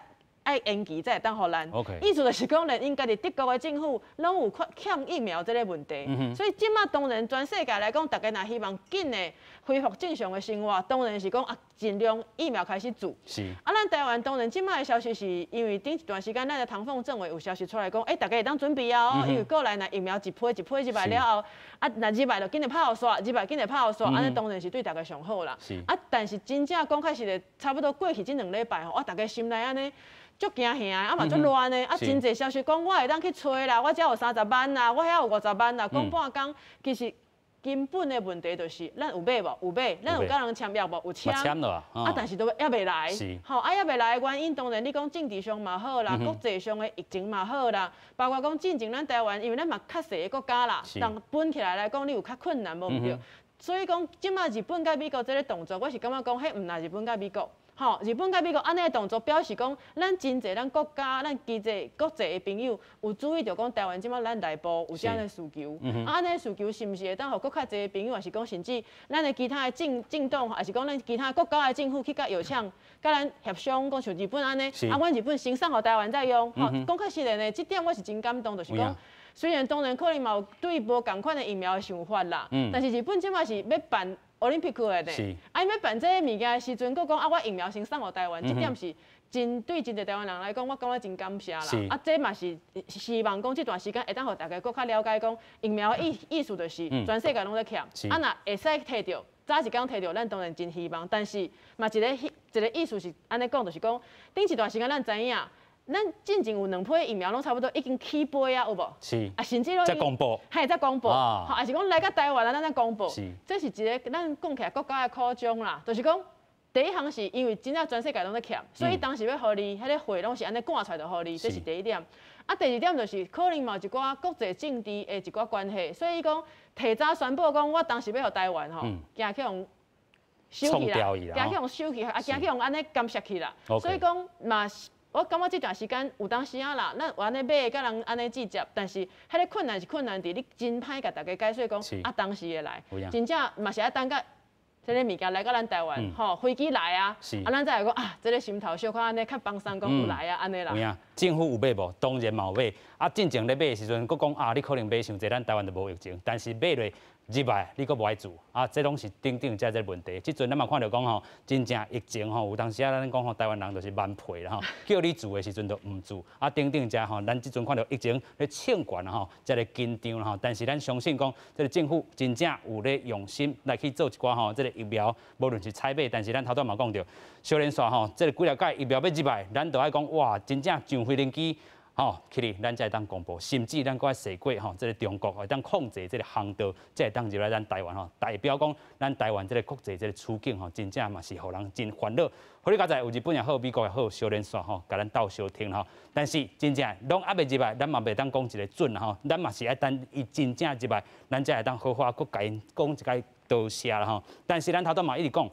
愛延期才會當予咱，意思就是講，連𪜶家己德國的政府攏有欠疫苗這个問題，所以這馬當然全世界來講，大家若希望緊的恢復正常的生活，當然是講啊，盡量疫苗開始注。啊，咱台灣當然這馬的消息是因為頂一段時間，咱的唐鳳政委有消息出來講，欸，大家會當準備啊，因為過來若疫苗一批一批入來了後，啊，若入來就緊就拍予煞，入來緊就拍予煞，按呢當然是對大家上好啦。啊，但是真正講較實的，差不多過去這兩禮拜吼，我大家心內按呢。足驚嚇的，啊嘛足亂的，啊真濟消息講我會當去揣啦，我遮有30萬啦，我遐有50萬啦，講半工，其實根本的問題就是咱有買無？有買，咱有佮人簽約無？有簽，啊，但是都猶未來，吼，啊猶未來的原因，當然你講政治上嘛好啦，國際上的疫情嘛好啦，包括講進前咱台灣，因為咱嘛較細的國家啦，但分起來來講，你有較困難無毋對？所以講，這馬日本佮美國這个動作，我是感覺講，彼毋但日本佮美國，吼，日本佮美國按呢的動作表示講，咱真濟咱國家、咱經濟國際的朋友有注意著講，台灣這馬咱內部有這樣的需求，啊，按呢需求是毋是會當予閣較濟朋友，抑是講甚至咱的其他的政黨，抑是講咱其他國家的政府去佮藥廠，佮咱協商，講像日本按呢，啊，阮日本先送予台灣再用，吼，講較實在呢，這點我是真感動，就是講。雖然當然可能嘛有對無仝款的疫苗的想法啦，但是日本這馬是欲辦奧林匹克的呢，啊，伊欲辦這个物件的時陣，閣講啊，我疫苗先送予台灣，這點是真對真濟台灣人來講，我感覺真感謝啦。啊，這嘛是希望講這段時間會當予大家閣較了解講疫苗的意思就是全世界攏咧欠，啊，若會使提著，早一工提著，咱當然真希望。但是嘛一个一个意思是按呢講，就是講頂一段時間咱知影。咱進前有兩批疫苗攏差不多已經起飛啊，有無？是。啊，甚至攏才公布。嘿，才公布。吼，抑是講來到台灣啊，咱才公布。這是一个咱講起來國家的苦衷啦，就是講第一項是因為真正全世界攏咧欠，所以當時欲予你，彼个貨攏是按呢趕出來就予你，這是第一點。啊，第二點就是可能嘛有一寡國際政治的一寡關係，所以講提早宣布講我當時欲予台灣吼，驚去予收去啦，驚去予收去，啊，驚去予按呢干涉去啦。所以講嘛。我感覺這段時間有當時仔啦，咱有按呢買，佮人按呢接接，但是彼个困難是困難佇你真歹共大家解說講，啊當時會來，真正嘛是愛等到這个物件來到咱台灣，吼飛機來啊，啊咱才會講啊，這个心頭小可按呢較放鬆，講有來啊按呢啦。有影，政府有買無？當然嘛有買。啊，進前咧買的時陣，閣講啊，你可能買傷濟，咱台灣就無疫情，但是買落。入來，你閣無愛注啊？這攏是等等這個問題。這陣咱嘛看著講吼，真正疫情吼，有當時仔咱講吼，台灣人就是頑皮啦吼，叫你注的時陣就毋注啊。等等遮吼，咱這陣看著疫情咧衝懸吼，遮个緊張吼，但是咱相信講，這个政府真正有咧用心來去做一寡吼，這个疫苗，無論是採買，但是咱頭拄嘛講著，小連續吼，這个幾若劑疫苗欲入來，咱就愛講哇，真正上飛行機。吼，起來，咱才會當公布，甚至咱閣愛踅過吼，這个中國會當控制這个航道，才會當入來咱台灣吼，代表講咱台灣這个國際這个處境吼，真正嘛是予人真煩惱。好佳哉有日本也好，美國也好，小連續吼，共咱鬥相挺吼。但是真正攏猶未入來，咱嘛袂當講一个準吼，咱嘛是愛等伊真正入來，咱才會當好好閣共𪜶講一个多謝啦吼。但是咱頭拄嘛一直講。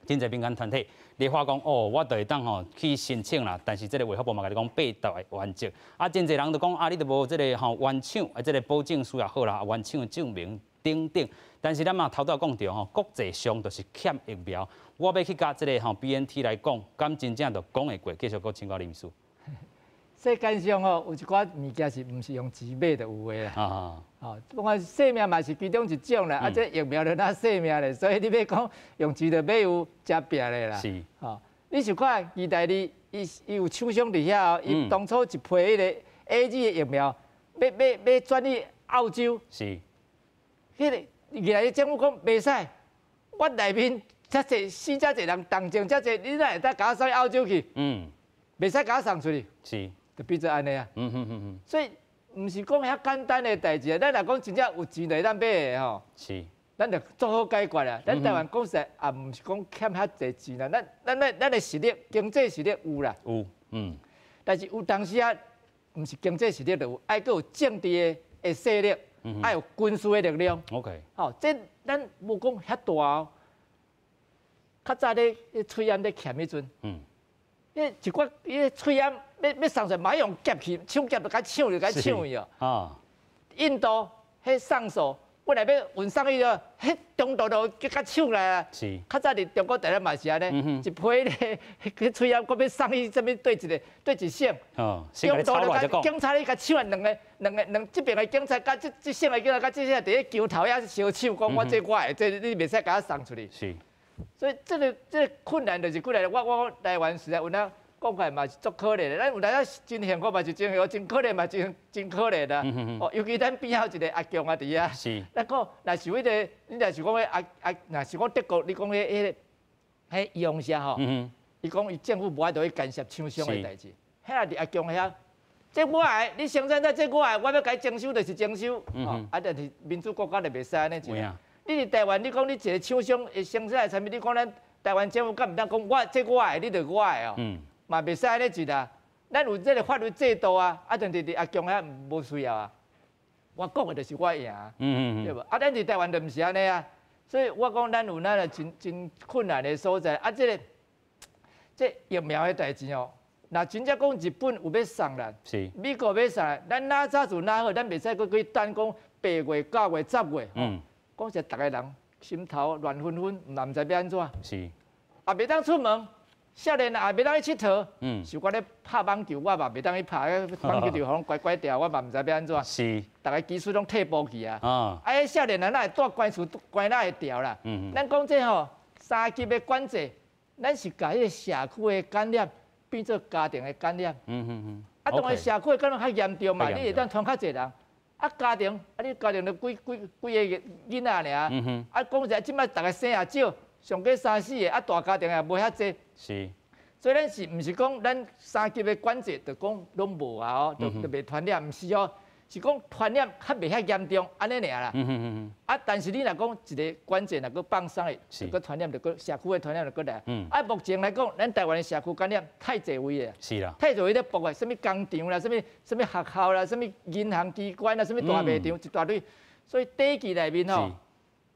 真濟民間團體，你話講哦，我就會當吼去申請啦，但是這个衛福部嘛共你講八大原則，啊，真濟人就講啊，你都無這个吼原廠啊，這个保證書也好啦，原廠的證明等等，但是咱嘛頭拄講著吼，國際上就是欠疫苗，我欲去共這个吼 BNT 來講，敢真正就講會過？繼續閣請教林醫師。世間上吼有一寡物件是毋是用錢買就有的啦。啊，吼，不過生命嘛是其中一種啦。啊，這疫苗就若生命咧，所以你欲講用錢就買有誠拚的啦。吼，你想看意大利，伊有廠商佇遐哦，伊當初一批彼个 AZ 的疫苗，欲轉去澳洲。彼个意大利政府講袂使，我內面遮濟死遮濟人，重症遮濟，你哪會當共我送去澳洲去？袂使共我送出去。就變做按呢啊，所以毋是講遐簡單的代誌啊。咱若講真正有錢就會當買的吼，咱就做好解決啦。咱台灣講實在也毋是講欠遐濟錢啦，咱的實力、經濟實力有啦，有，嗯。但是有當時啊，毋是經濟實力就有，愛閣有政治的勢力，愛有軍事的力量。 吼，這咱無講遐大哦。較早咧，喙罨咧欠彼陣，彼一寡彼喙罨欲送出來，嘛用夾去，搶夾就共搶就共搶去哦。印度彼送素，本來欲運送去了，彼中途就去共搶來啊。較早佇中國大陸嘛是按呢，一批咧，彼喙罨閣欲送去啥物對一个對一省，中途就警察咧共搶來兩个兩个兩這邊的警察佮這省的警察佮這省佇咧橋頭遐相搶，講我這我的，這你袂使共我送出去。所以這个困難就是困難。我台灣實在有影講起來嘛是足可憐的。咱有當時真幸福嘛是真幸福，真可憐嘛真可憐啊。哦，尤其咱邊仔有一个阿強啊佇遐。咱講，若是彼个，你若是講彼阿阿，若是講德國，你講彼彼醫生吼，伊講伊政府無法度去干涉廠商的代誌。彼佇阿強遐，這我的，你生產這我的，我欲共伊徵收就是徵收。哦，啊，但是民主國家就袂使按呢。你佇台灣，你講你一个廠商會生產的產品，你講咱台灣政府敢毋當講我這我的，你就我的哦，嘛袂使按呢一啦。咱有這个法律制度啊，啊，但是佇阿強遐無需要啊。我講的就是我贏，對無？啊，咱佇台灣就毋是按呢啊。所以我講咱有咱的真真困難的所在。啊，這个這疫苗的代誌哦，若真正講日本有欲送咱，美國欲送咱，咱哪早做哪好，咱袂使閣去等講8月、9月、10月。講實，逐个人心頭亂紛紛，嘛毋知欲按怎。啊，袂當出門，少年也袂當去𨑨迌。像我咧拍網球，我嘛袂當去拍，網球場予攏關關掉，我嘛毋知欲按怎。逐个技術攏退步去啊。啊，彼少年人哪會蹛關厝，關哪會牢啦？咱講這吼三級的管制，咱是共彼个社區的感染變做家庭的感染。啊，當然社區的感染較嚴重嘛，你會當傳較濟人。啊，家庭，啊，你家庭就幾幾幾个囡仔爾。啊，講實，這擺逐个生也少，上過三四个，啊，大家庭也無遐濟。所以咱是毋是講咱三級的管制就講攏無啊？哦，就就袂傳染，毋是哦，是講傳染較袂遐嚴重，按呢爾啦。啊，但是你若講一个管制若閣放鬆的，就閣傳染就閣社區的傳染就閣來。啊，目前來講，咱台灣的社區感染太濟位了。太濟位咧爆的，啥物工廠啦，啥物啥物學校啦，啥物銀行機關啦，啥物大賣場一大堆，所以短期內面吼，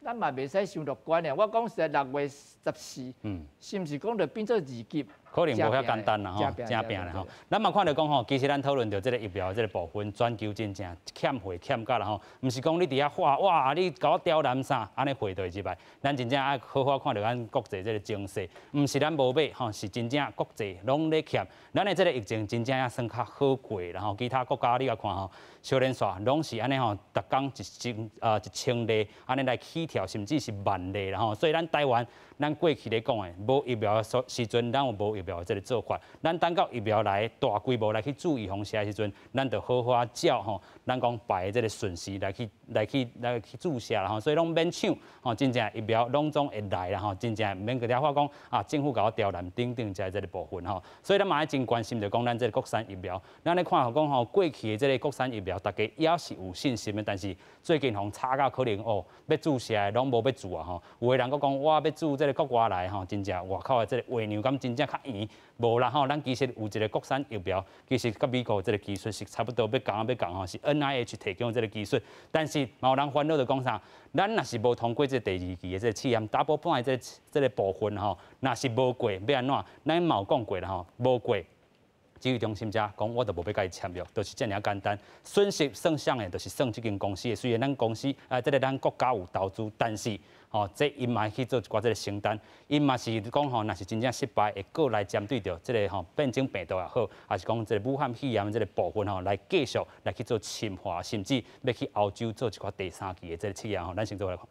咱嘛袂使傷樂觀的。我講實在，6月14，是毋是講就變做2級？可能無遐簡單啦吼，正拚啦吼。咱嘛看著講吼，其實咱討論著這个疫苗這个部分，全球真正欠貨欠甲啦吼，毋是講你佇遐喊哇，你共我刁難啥，按呢貨就會入來。咱真正愛好好看著咱國際這个情勢，毋是咱無買吼，是真正國際攏咧欠。咱的這个疫情真正也算較好過啦吼，其他國家你來看吼，小連紲攏是按呢吼，逐工1000例按呢來起跳，甚至是萬例啦吼。所以咱台灣，咱過去咧講的，無疫苗的時陣，咱有無疫苗的這个做法。咱等到疫苗來大規模來去注預防射的時陣，咱就好好照吼，咱講排的這个順序來去來去來去注射啦吼。所以攏免搶吼，真正疫苗攏總會來啦吼，真正毋免閣遐話講啊，政府共我刁難等等這這个部分吼。所以咱嘛愛真關心就講咱這个國產疫苗，咱咧看吼講吼，過去的這个國產疫苗，大家也是有信心的，但是最近予炒甲可能哦，欲注射的攏無欲注啊吼。有的人閣講我欲注這个國外來吼，真正外口的這个月娘敢真正較圓？無啦吼，咱其實有一个國產疫苗，其實佮美國這个技術是差不多，欲仝欲仝吼，是 NIH 提供這个技術。但是嘛有人煩惱就講啥，咱若是無通過這第二期的這个試驗，double blind 這這个部分吼，若是無過，欲按怎？咱嘛有講過啦吼，無過。指揮中心遮講，我就無欲共伊簽約，就是遮爾簡單。損失算啥的，就是算這間公司的。雖然咱公司啊，這个咱國家有投資，但是吼，這伊嘛去做一寡這个承擔，伊嘛是講吼，若是真正失敗，會閣來針對著這个吼變種病毒也好，抑是講這个武漢肺炎這个部分吼，來繼續來去做深化，甚至欲去歐洲做一寡第三期的這个試驗吼。咱先做來看。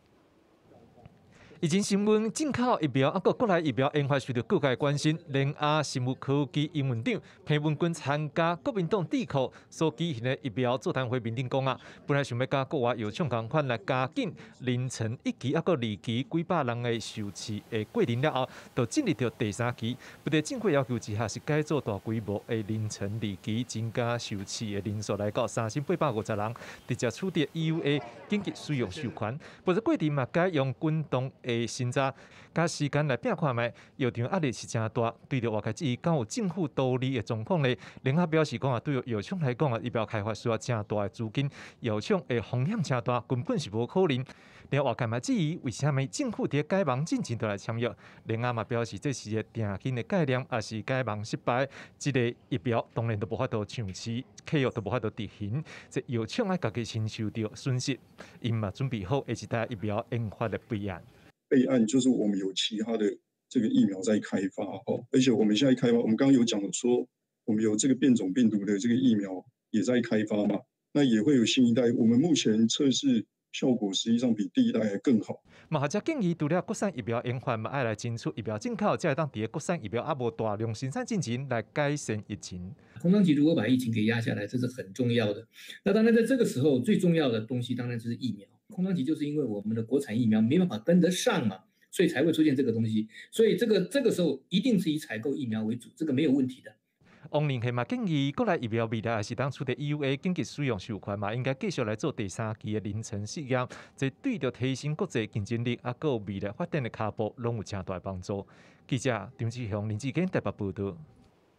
疫情新聞進口疫苗，啊，閣國內疫苗研發受著各界關心。聯亞生物科技營運長彭文君參加國民黨智庫所舉行的疫苗座談會面頂講啊，本來想欲佮國外藥廠仝款來加緊臨床一期啊，閣二期幾百人的受試的過程了後，就進入著第三期。不過政府要求之下是改做大規模的臨床二期，增加受試的人數來到3850人，直接取得 EUA 緊急使用授權。不過過程嘛改用滾動的審查，共時間來拚看覓，藥廠壓力是誠大。對著外界質疑，敢有政府圖利的狀況咧？聯亞表示講啊，對藥廠來講啊，疫苗開發需要誠大的資金，藥廠的風險誠大，根本是無可能。另外，外界嘛質疑，為啥物政府佇改網進前就來簽約？聯亞嘛表示，這是一個定金的概念，抑是改網失敗，這个疫苗當然都無法度上市，契約都無法度執行，這藥廠愛家己承受著損失，𪜶嘛準備好下一代疫苗研發的備案。備案就是我們有其他的這個疫苗在開發，哈，而且我們現在開發，我們剛剛有講說，我們有這個變種病毒的這個疫苗也在開發嘛，那也會有新一代。我們目前測試效果實際上比第一代還更好。嘛，學者建議，除了國產疫苗研發，嘛愛來爭取疫苗進口，才會當佇咧國產疫苗猶無大量生產進前來改善疫情。空窗期如果把疫情給壓下來，這是很重要的。那當然，在這個時候最重要的東西當然就是疫苗。空窗期就是因為我們的國產疫苗沒辦法跟得上嘛，所以才會出現這個東西。所以這個時候一定是以採購疫苗為主，這個沒有問題的。王寧嘛建議，國內疫苗未來也是當取得 EUA 緊急使用授權嘛，應該繼續來做第三期的臨床試驗，這對著提升國際競爭力，啊，閣有未來發展的跤步，攏有誠大幫助。記者張志雄、林志堅台北報導。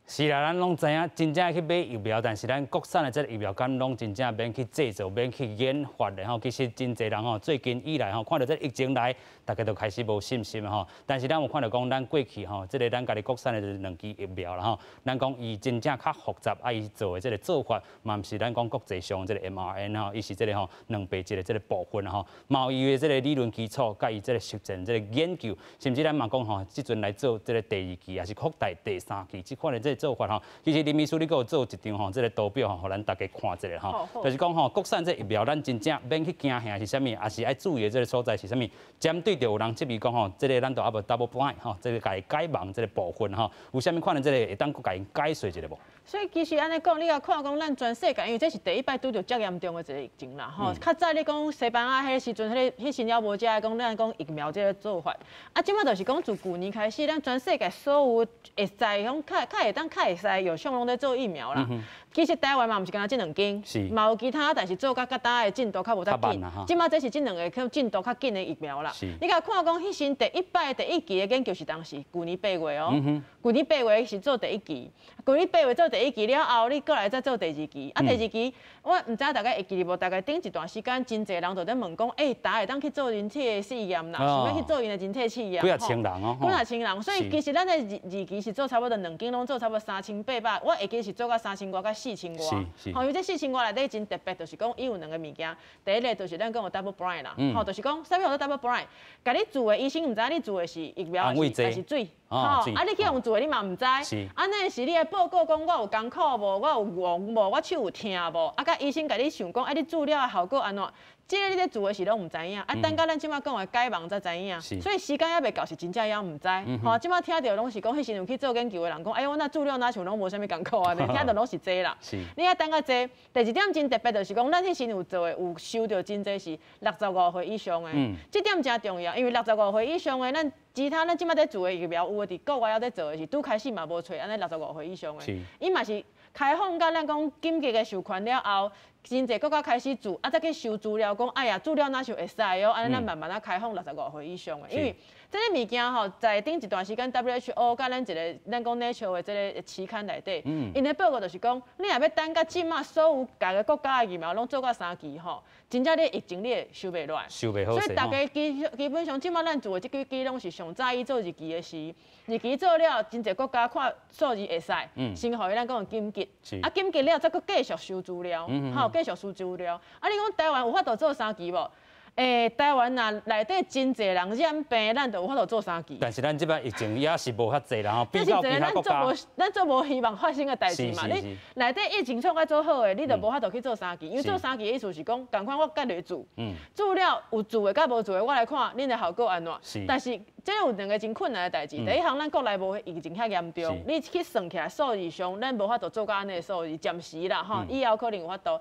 是啦，咱攏知影，真正去買疫苗，但是咱國產的這個疫苗，敢攏真正免去製造、免去研發的吼。其實真濟人吼，最近以來吼，看到這個疫情來，大家都開始無信心吼。但是咱有看到講，咱過去吼，這個咱家己國產的兩支疫苗啦吼，咱講伊真正較複雜，啊，伊做的這個做法嘛，毋是咱講國際上這個 mRNA 吼，伊是這個吼蛋白質的這個部分吼，嘛有伊的這個理論基礎，佮伊這個實證這個研究，甚至咱嘛講吼，這陣來做這個第二期，抑是擴大第三期，這款的這個做法吼，其實林醫師你閣有做一張吼，這個圖表吼，予咱大家看一下吼，就是講吼，國產這疫苗，咱真正免去驚嚇是啥物，抑是愛注意的這個所在是啥物？針對著有人質疑講吼，這個咱都猶無 double blind 吼，這個共伊解盲這個部分吼，有啥物款的這個會當閣共伊解說一下無？所以其實按呢講，你若看講咱全世界，因為這是第一擺拄著遮嚴重的一個疫情啦，吼。較早你講西班牙彼個時陣，彼個彼時猶無遮個講咱講疫苗這個做法。啊，這擺就是講自舊年開始，咱全世界所有會使講較較會當較會使藥廠攏咧做疫苗啦。其實台灣嘛，毋是干焦這兩間，嘛有其他，但是做甲較焦的進度較無遮緊。這擺這是這兩個較進度較緊的疫苗啦。你共看講，彼時第一擺第一期的研究是當時舊年8月哦，舊年八月是做第一期，舊年八月做第一期了後，你閣來再做第二期。啊，第二期我毋知大家會記得無？大概頂一段時間，真濟人就咧問講，欸，大家會當去做人體的試驗啦，想欲去做𪜶的人體試驗。幾仔千人哦，幾仔千人，所以其實咱的二期是做差不多兩間攏做差不多3800，我會記是做到3000外佮4000外。吼，因為這四千外內底真特別，就是講伊有兩个物件。第一個就是咱講有 double blind 啦，吼，就是講啥物叫做 double blind？共你注的醫生毋知你注的是疫苗抑是水，吼，啊，你去予注的你嘛毋知。啊，那是你的報告講我有艱苦無，我有黃無，我手有疼無，啊，佮醫生共你想講，啊，你注了的效果按怎？這個你咧注的時攏毋知影，啊，等到咱這擺講的解盲才知影，所以時間猶未到是真正猶毋知。吼，這擺聽著攏是講彼時有去做研究的人講，哎喲，我若注了若像攏無啥物艱苦按呢，聽著攏是這啦。你愛等較濟。第二點真特別，就是講咱彼時有做的有收著真濟是65歲以上的，這點誠重要，因為六十五歲以上的，咱其他咱這擺咧做的疫苗，有的佇國外猶咧做的是拄開始嘛無揣按呢六十五歲以上的，伊嘛是開放到咱講緊急的授權了後，真濟國家開始注，啊，再去收資料，講哎呀，注了若像會使哦，按呢咱慢慢仔開放六十五歲以上的，因為這个物件吼，在頂一段時間 WHO 佮咱一个咱講 Nature 的這个期刊內底，𪜶的報告就是講，你若欲等到這馬所有逐个國家的疫苗攏做到三期吼，真正你疫情你會收袂落來。收袂好。所以大家基本上這馬咱做的這幾支攏是上早伊做二期的時，二期做了，真濟國家看數字會使，先予伊咱講緊急，啊緊急了再閣繼續收資料，吼，繼續收資料。啊，你講台灣有法度做三期無？欸，台灣若內底真濟人染病，咱就有法度做三期。但是咱這擺疫情也是無遐濟人吼，比較其他國家。咱做無希望發生的代誌嘛。你內底疫情創較做好的，你就無法度去做三期。因為做三期的意思是講，仝款我繼續注，注了有注的佮無注的，我來看恁的效果按怎。但是這有兩个真困難的代誌。第一項，咱國內無疫情遐嚴重，你去算起來數字上，咱無法度做到按呢數字，暫時啦吼，以後可能有法度。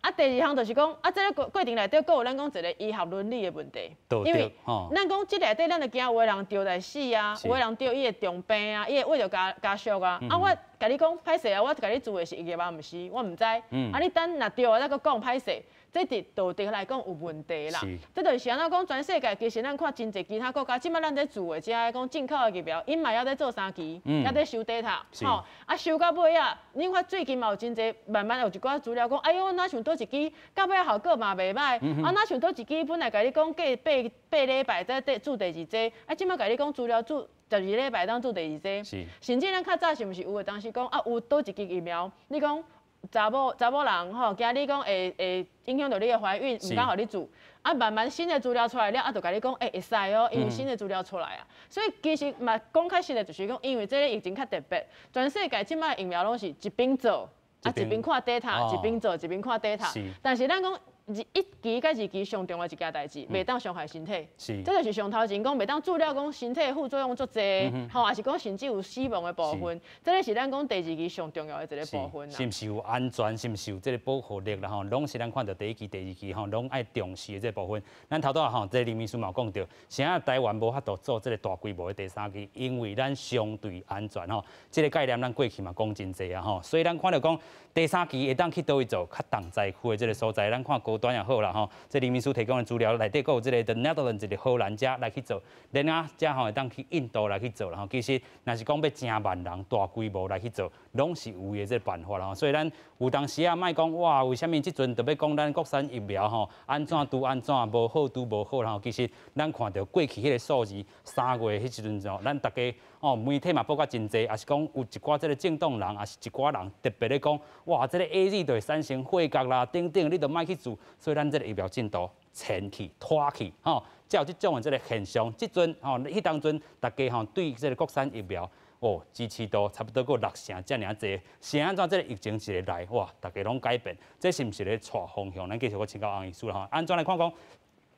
啊，第二項就是講，啊，這个過程內底，閣有咱講一個醫學倫理的問題，因為咱講這內底，咱就驚有的人著來死啊，有的人著伊會重病啊，伊會為著家屬啊。啊，我共你講歹勢啊，我共你注的是疫苗毋是，我毋知。啊，你等若著啊，再閣講歹勢。這佇道德來講有問題啦。這就是按怎講，全世界其實咱看真濟其他國家，這擺咱咧注的這个講進口的疫苗，𪜶嘛猶咧做三期，猶咧收 data，吼，啊收到尾仔，你看最近嘛有真濟慢慢有一寡資料講，哎喲，若像佗一支，到尾效果嘛袂䆀，啊，若像佗一支本來共你講過8禮拜再注第二劑，啊，這擺共你講資料注12禮拜當注第二劑，甚至咱較早是毋是有的當時講啊，有佗一支疫苗，你講。查某人吼，驚你講會影響到你的懷孕，毋敢予你注。啊，慢慢新的資料出來了，啊，就共你講，欸，會使哦，因為新的資料出來啊。所以其實嘛，講較實的，就是講，因為這个疫情較特別，全世界這擺疫苗攏是一邊做，啊，一邊看 data，一邊做一邊看 data。但是咱講一期佮二期上重要一件代誌，袂當傷害身體。這就是上頭前講，袂當注了講身體副作用足濟，吼，抑是講甚至有死亡的部分。這个是咱講第二期上重要的一個部分。是毋是有安全？是毋是有這个保護力啦？吼，攏是咱看著第一期、第二期吼，攏愛重視的這個部分。咱頭拄仔吼，這个林醫師嘛有講著，啥台灣無法度做這个大規模的第三期，因為咱相對安全吼。這个概念咱過去嘛講真濟啊吼，所以咱看著講第三期會當去佗位做較重災區的這个所在，咱看高端也好啦吼，這林秘書提供的資料內底閣有這個 The Netherlands 一個荷蘭遮來去做，然後遮吼會當去印度來去做啦吼。其實若是講欲誠萬人大規模來去做，攏是有伊的這個辦法啦吼。所以咱有當時啊，莫講哇，為啥物這陣就欲講咱國產疫苗吼，按怎拄按怎無好拄無好啦吼。其實咱看著過去彼個數字，3月彼時陣吼，咱逐家哦媒體嘛報甲真濟，抑是講有一寡這個政黨人，抑是一寡人特別咧講，哇，這個 AZ 就會產生血壓啦等等，你就莫去注，所以咱這個疫苗進度前去拖去吼，才有這種的這個現象。這陣吼，彼當陣逐家吼對這個國產疫苗哦支持度差不多閣6成遮爾濟，是按怎這個疫情一個來，哇，逐家攏改變，這是毋是咧帶方向？咱繼續閣請教翁醫師啦吼，按怎來看講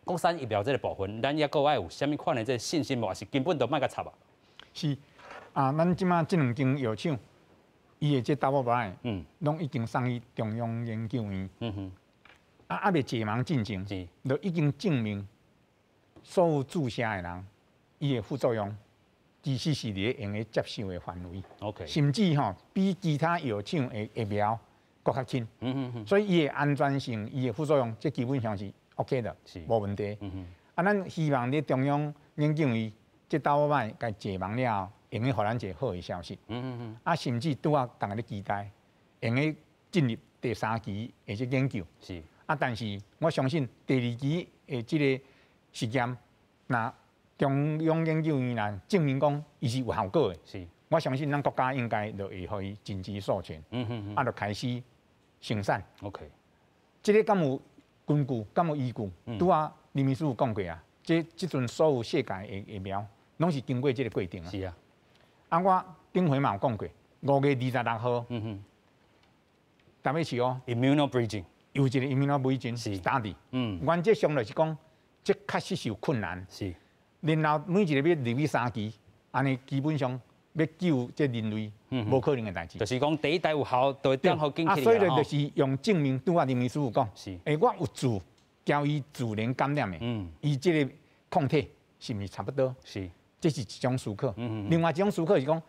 國產疫苗這個部分，咱猶閣愛有啥物款的這個信心無？抑是根本就莫共插啊？是啊，咱這馬這兩間藥廠，伊的這 double blind，攏已經送去中央研究院，啊，猶未解盲進前，就已經證明所有注射的人，伊的副作用其實是佇咧會用得接受的範圍。 甚至吼比其他藥廠的疫苗閣較輕。所以伊的安全性、伊的副作用，這基本上是 OK 的，無問題。啊，咱希望佇中央研究院這 double blind 共解盲了後，會用予咱一個好的消息。啊，甚至拄仔逐家咧期待，會用得進入第三期的這研究。啊，但是我相信第二期的這個實驗，若中央研究院若證明講伊是有效果的，我相信咱國家應該就會予伊緊急授權，啊，就開始生產。 這個敢有根據？敢有依據？拄仔林秘書有講過啊，這這陣所有世界的疫苗，攏是經過這個過程啊。啊，我頂回嘛有講過，5月26號，WHO Immunobridging 有一個 Immunobridging study。原則上就是講，這確實是有困難。然後每一個欲入去三期，按呢基本上欲救這人類，無可能的代誌。就是講第一代有效，就會點好緊啊，所以就是用證明，拄仔林醫師有講，我有注，交伊自然感染的，伊這個抗體是毋是差不多？這是一種思考。另外一種思考是講，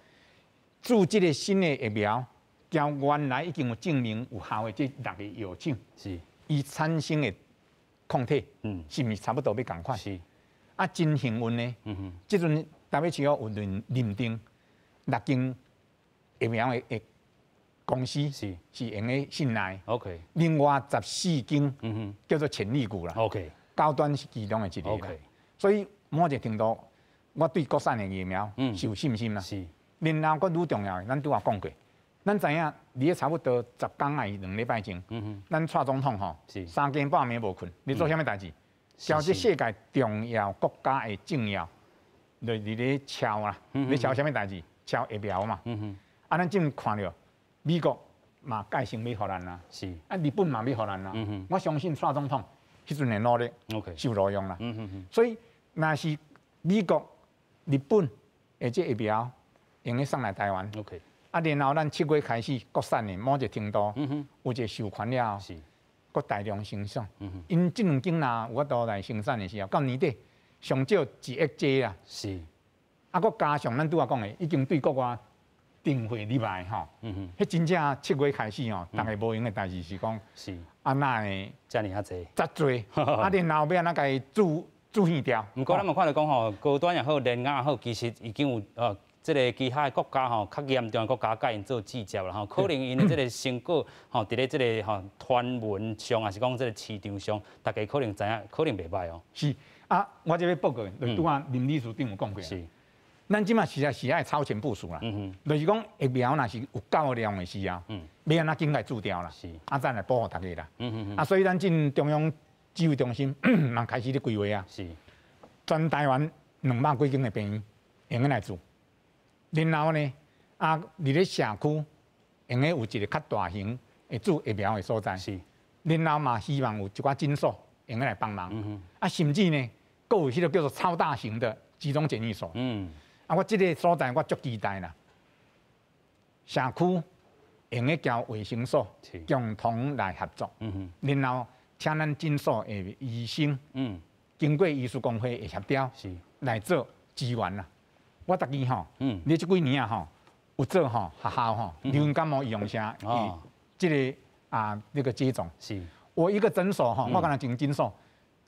注這個新的疫苗，交原來已經有證明有效的這六個藥廠，伊產生的抗體，是毋是差不多欲仝款？啊，真幸運呢，這陣 WHO 有認定六間疫苗的公司是會用得信賴。 另外14間叫做潛力股啦。 高端是其中的一個。 所以某一個程度，我對國產的疫苗是有信心啦。然後閣愈重要的，咱拄仔講過，咱知影佇咧差不多10工抑2禮拜前，咱蔡總統吼三更半暝無睏，咧做啥物代誌？交這世界重要國家的政要，就佇咧敲啦，咧敲啥物代誌？敲疫苗嘛。啊，咱這看著美國嘛蓋先欲予咱啦，啊，日本嘛欲予咱啦。我相信蔡總統彼陣的努力是有路用啦。所以，若是美國、日本的這疫苗會用得送來台灣，啊，然後咱7月開始國產的某一個程度有一個授權了後，閣大量生產。𪜶這兩間若有法度來生產的時候，到年底上少1億劑啦。啊，閣加上咱拄仔講的，已經對國外訂貨入來吼，彼真正7月開始吼，逐家無閒的代誌是講，啊哪會遮爾仔濟？遮濟，啊然後欲按怎共伊注去掉？毋過咱嘛看著講吼，高端也好，聯亞也好，其實已經有這個其他的國家吼，較嚴重的國家共𪜶做注射啦吼，可能𪜶的這個成果吼，佇咧這個吼傳聞上，抑是講這個市場上，逐家可能知影，可能袂䆀哦。是啊，我這欲報告，就拄仔林理事長有講過。咱這馬實在是愛超前部署啦，就是講疫苗若是有夠量的時候，欲按怎緊來注掉啦，啊，再來保護大家啦。啊，所以咱進中央指揮中心嘛開始咧規劃啊，全台灣200幾間的病院會用來注，然後呢，啊，佇咧社區會用得有一個較大型的注疫苗的所在，然後嘛希望有一寡診所會用得來幫忙，啊，甚至呢，閣有彼個叫做超大型的集中檢疫所。啊，我這個所在我足期待啦。社區會用得交衛生所共同來合作，然後請咱診所的醫生，經過醫師公會的協調，來做支援啦。我逐日吼，你這幾年啊吼，有做吼學校吼，流行感冒預防針的這個啊那個接種，我一個診所吼，我敢若一間診所，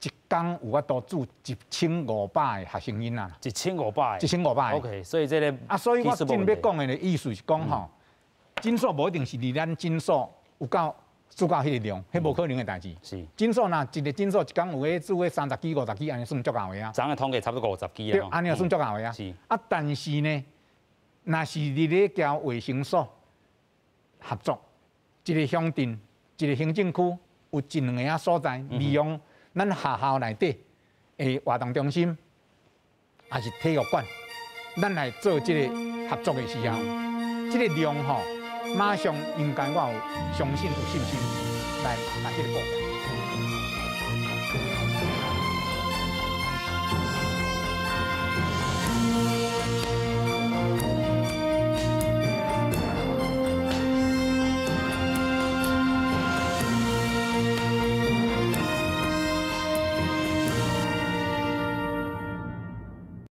一工有法度注1500個學生囡仔。1500個。1500個。 OK，所以這個啊，所以我正欲講的意思是講吼，診所無一定是佇咱診所有夠注到彼个量，彼無可能的代誌。診所若一個診所一工有咧注彼30支、50支，按呢算足夠的啊。昨昏統計差不多50支啦。對，按呢算足夠的啊。啊，但是呢，若是佇咧交衛生所合作，一個鄉鎮、一個行政區有一兩个仔所在，利用咱學校內底的活動中心，抑是體育館，咱來做這個合作的時候，這個量吼，馬上應該我有相信有信心來把這個過。